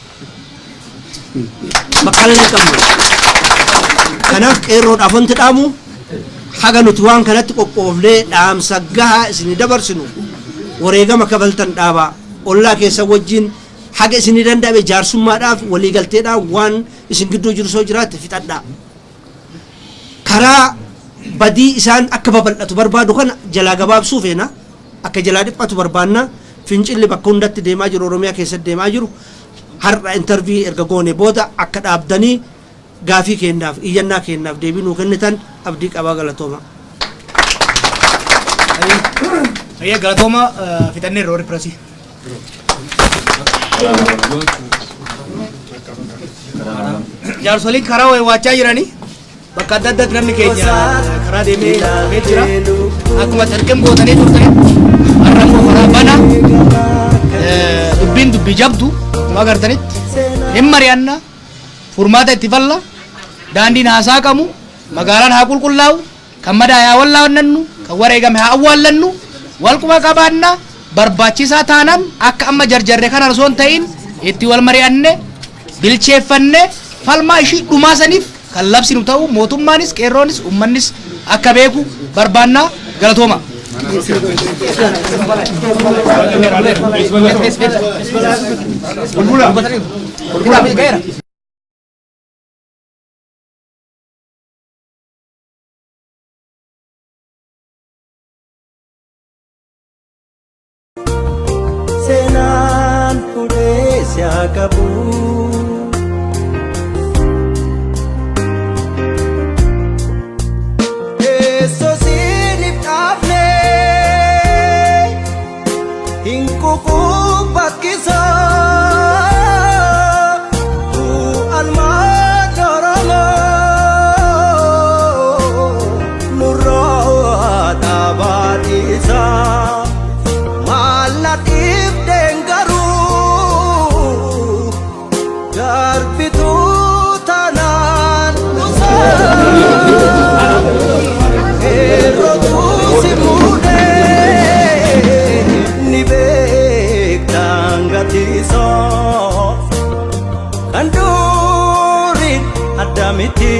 Bakka illee qabnu. Kanaaf qeerroodhaaf wanti dhaamu Haga nuti waan kanatti qophoofnee dhaamsa gahaa isinii dabarsinu wareegama kafaltan dhaabaa, ollaa keessan wajjin haga isinii danda'ame jaarsummaadhaaf waliigalteedhaan waan isin gidduu jiru soo jiraatte fixadhaa. Karaa badii isaan akka babal'atu barbaadu kana jalaa gabaabsuu feena, akka jalaa dhiphatu barbaanna. Fincilli bakka hundatti deemaa jiru, Oromiyaa keessatti deemaa jiru, har'a interview erga goone booda akka dhaabdanii gaafii keenyaaf, iyyannaa keenyaaf deebii nuu kennitan abdii qabaa. Galatooma. Ayya, galatooma, fixanneerra warri press. Jaarsoliin karaa waachaa jiranii bakka adda addaatti namni keenya karaa deemee deemee jira. Akkuma tarqeen gootanii turtanitti har'a immoo karaa bana, dubbiin dubbii jabdu akkuma agartanitti hin mari'anna, furmaata itti falla, daandiin haa saaqamu, magaalaan haa qulqullaa'u, kan madaa haa wallaannannu, kan wareegame haa awwaallannu, walquma qabaanna. Barbaachisaa taanaan akka amma jarjarre kana osoo hin ta'in itti wal mari'anne, bilcheeffanne, falmaa ishii dhumaa saniif kan labsinu ta'u mootummaanis, qeerroonis, uummannis akka beeku barbaannaa. Galatooma. Seenaan fuudhee si haa qabu. Teessoo siiniif dhaabne hin kukubbakkisaa. Almaan Oromoo nurraa dhaabaadhiisaa. Maal na dhiibdeen garuu darbituu tanaan nusaa. Qeerrootu si muudee ni beektaan gatiisoo. Kan duriin adda miti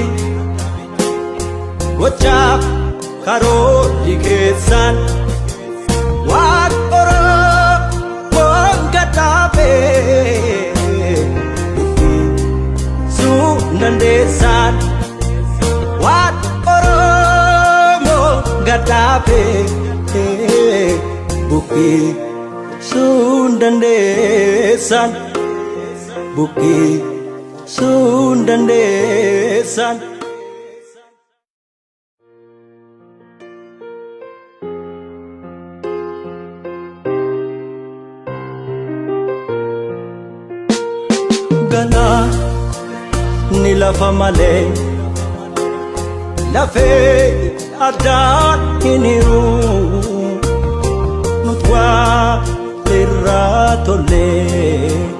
gochaaf karoorri keessan waan Oromoon gadhaabee sun dandeessaan, waan Oromoon gadhaabee buqqisuu dandeessan, buqqisuu dandeessan. Ganaa ni lafa malee lafee addaan hin hiru, nut waa irraa tollee.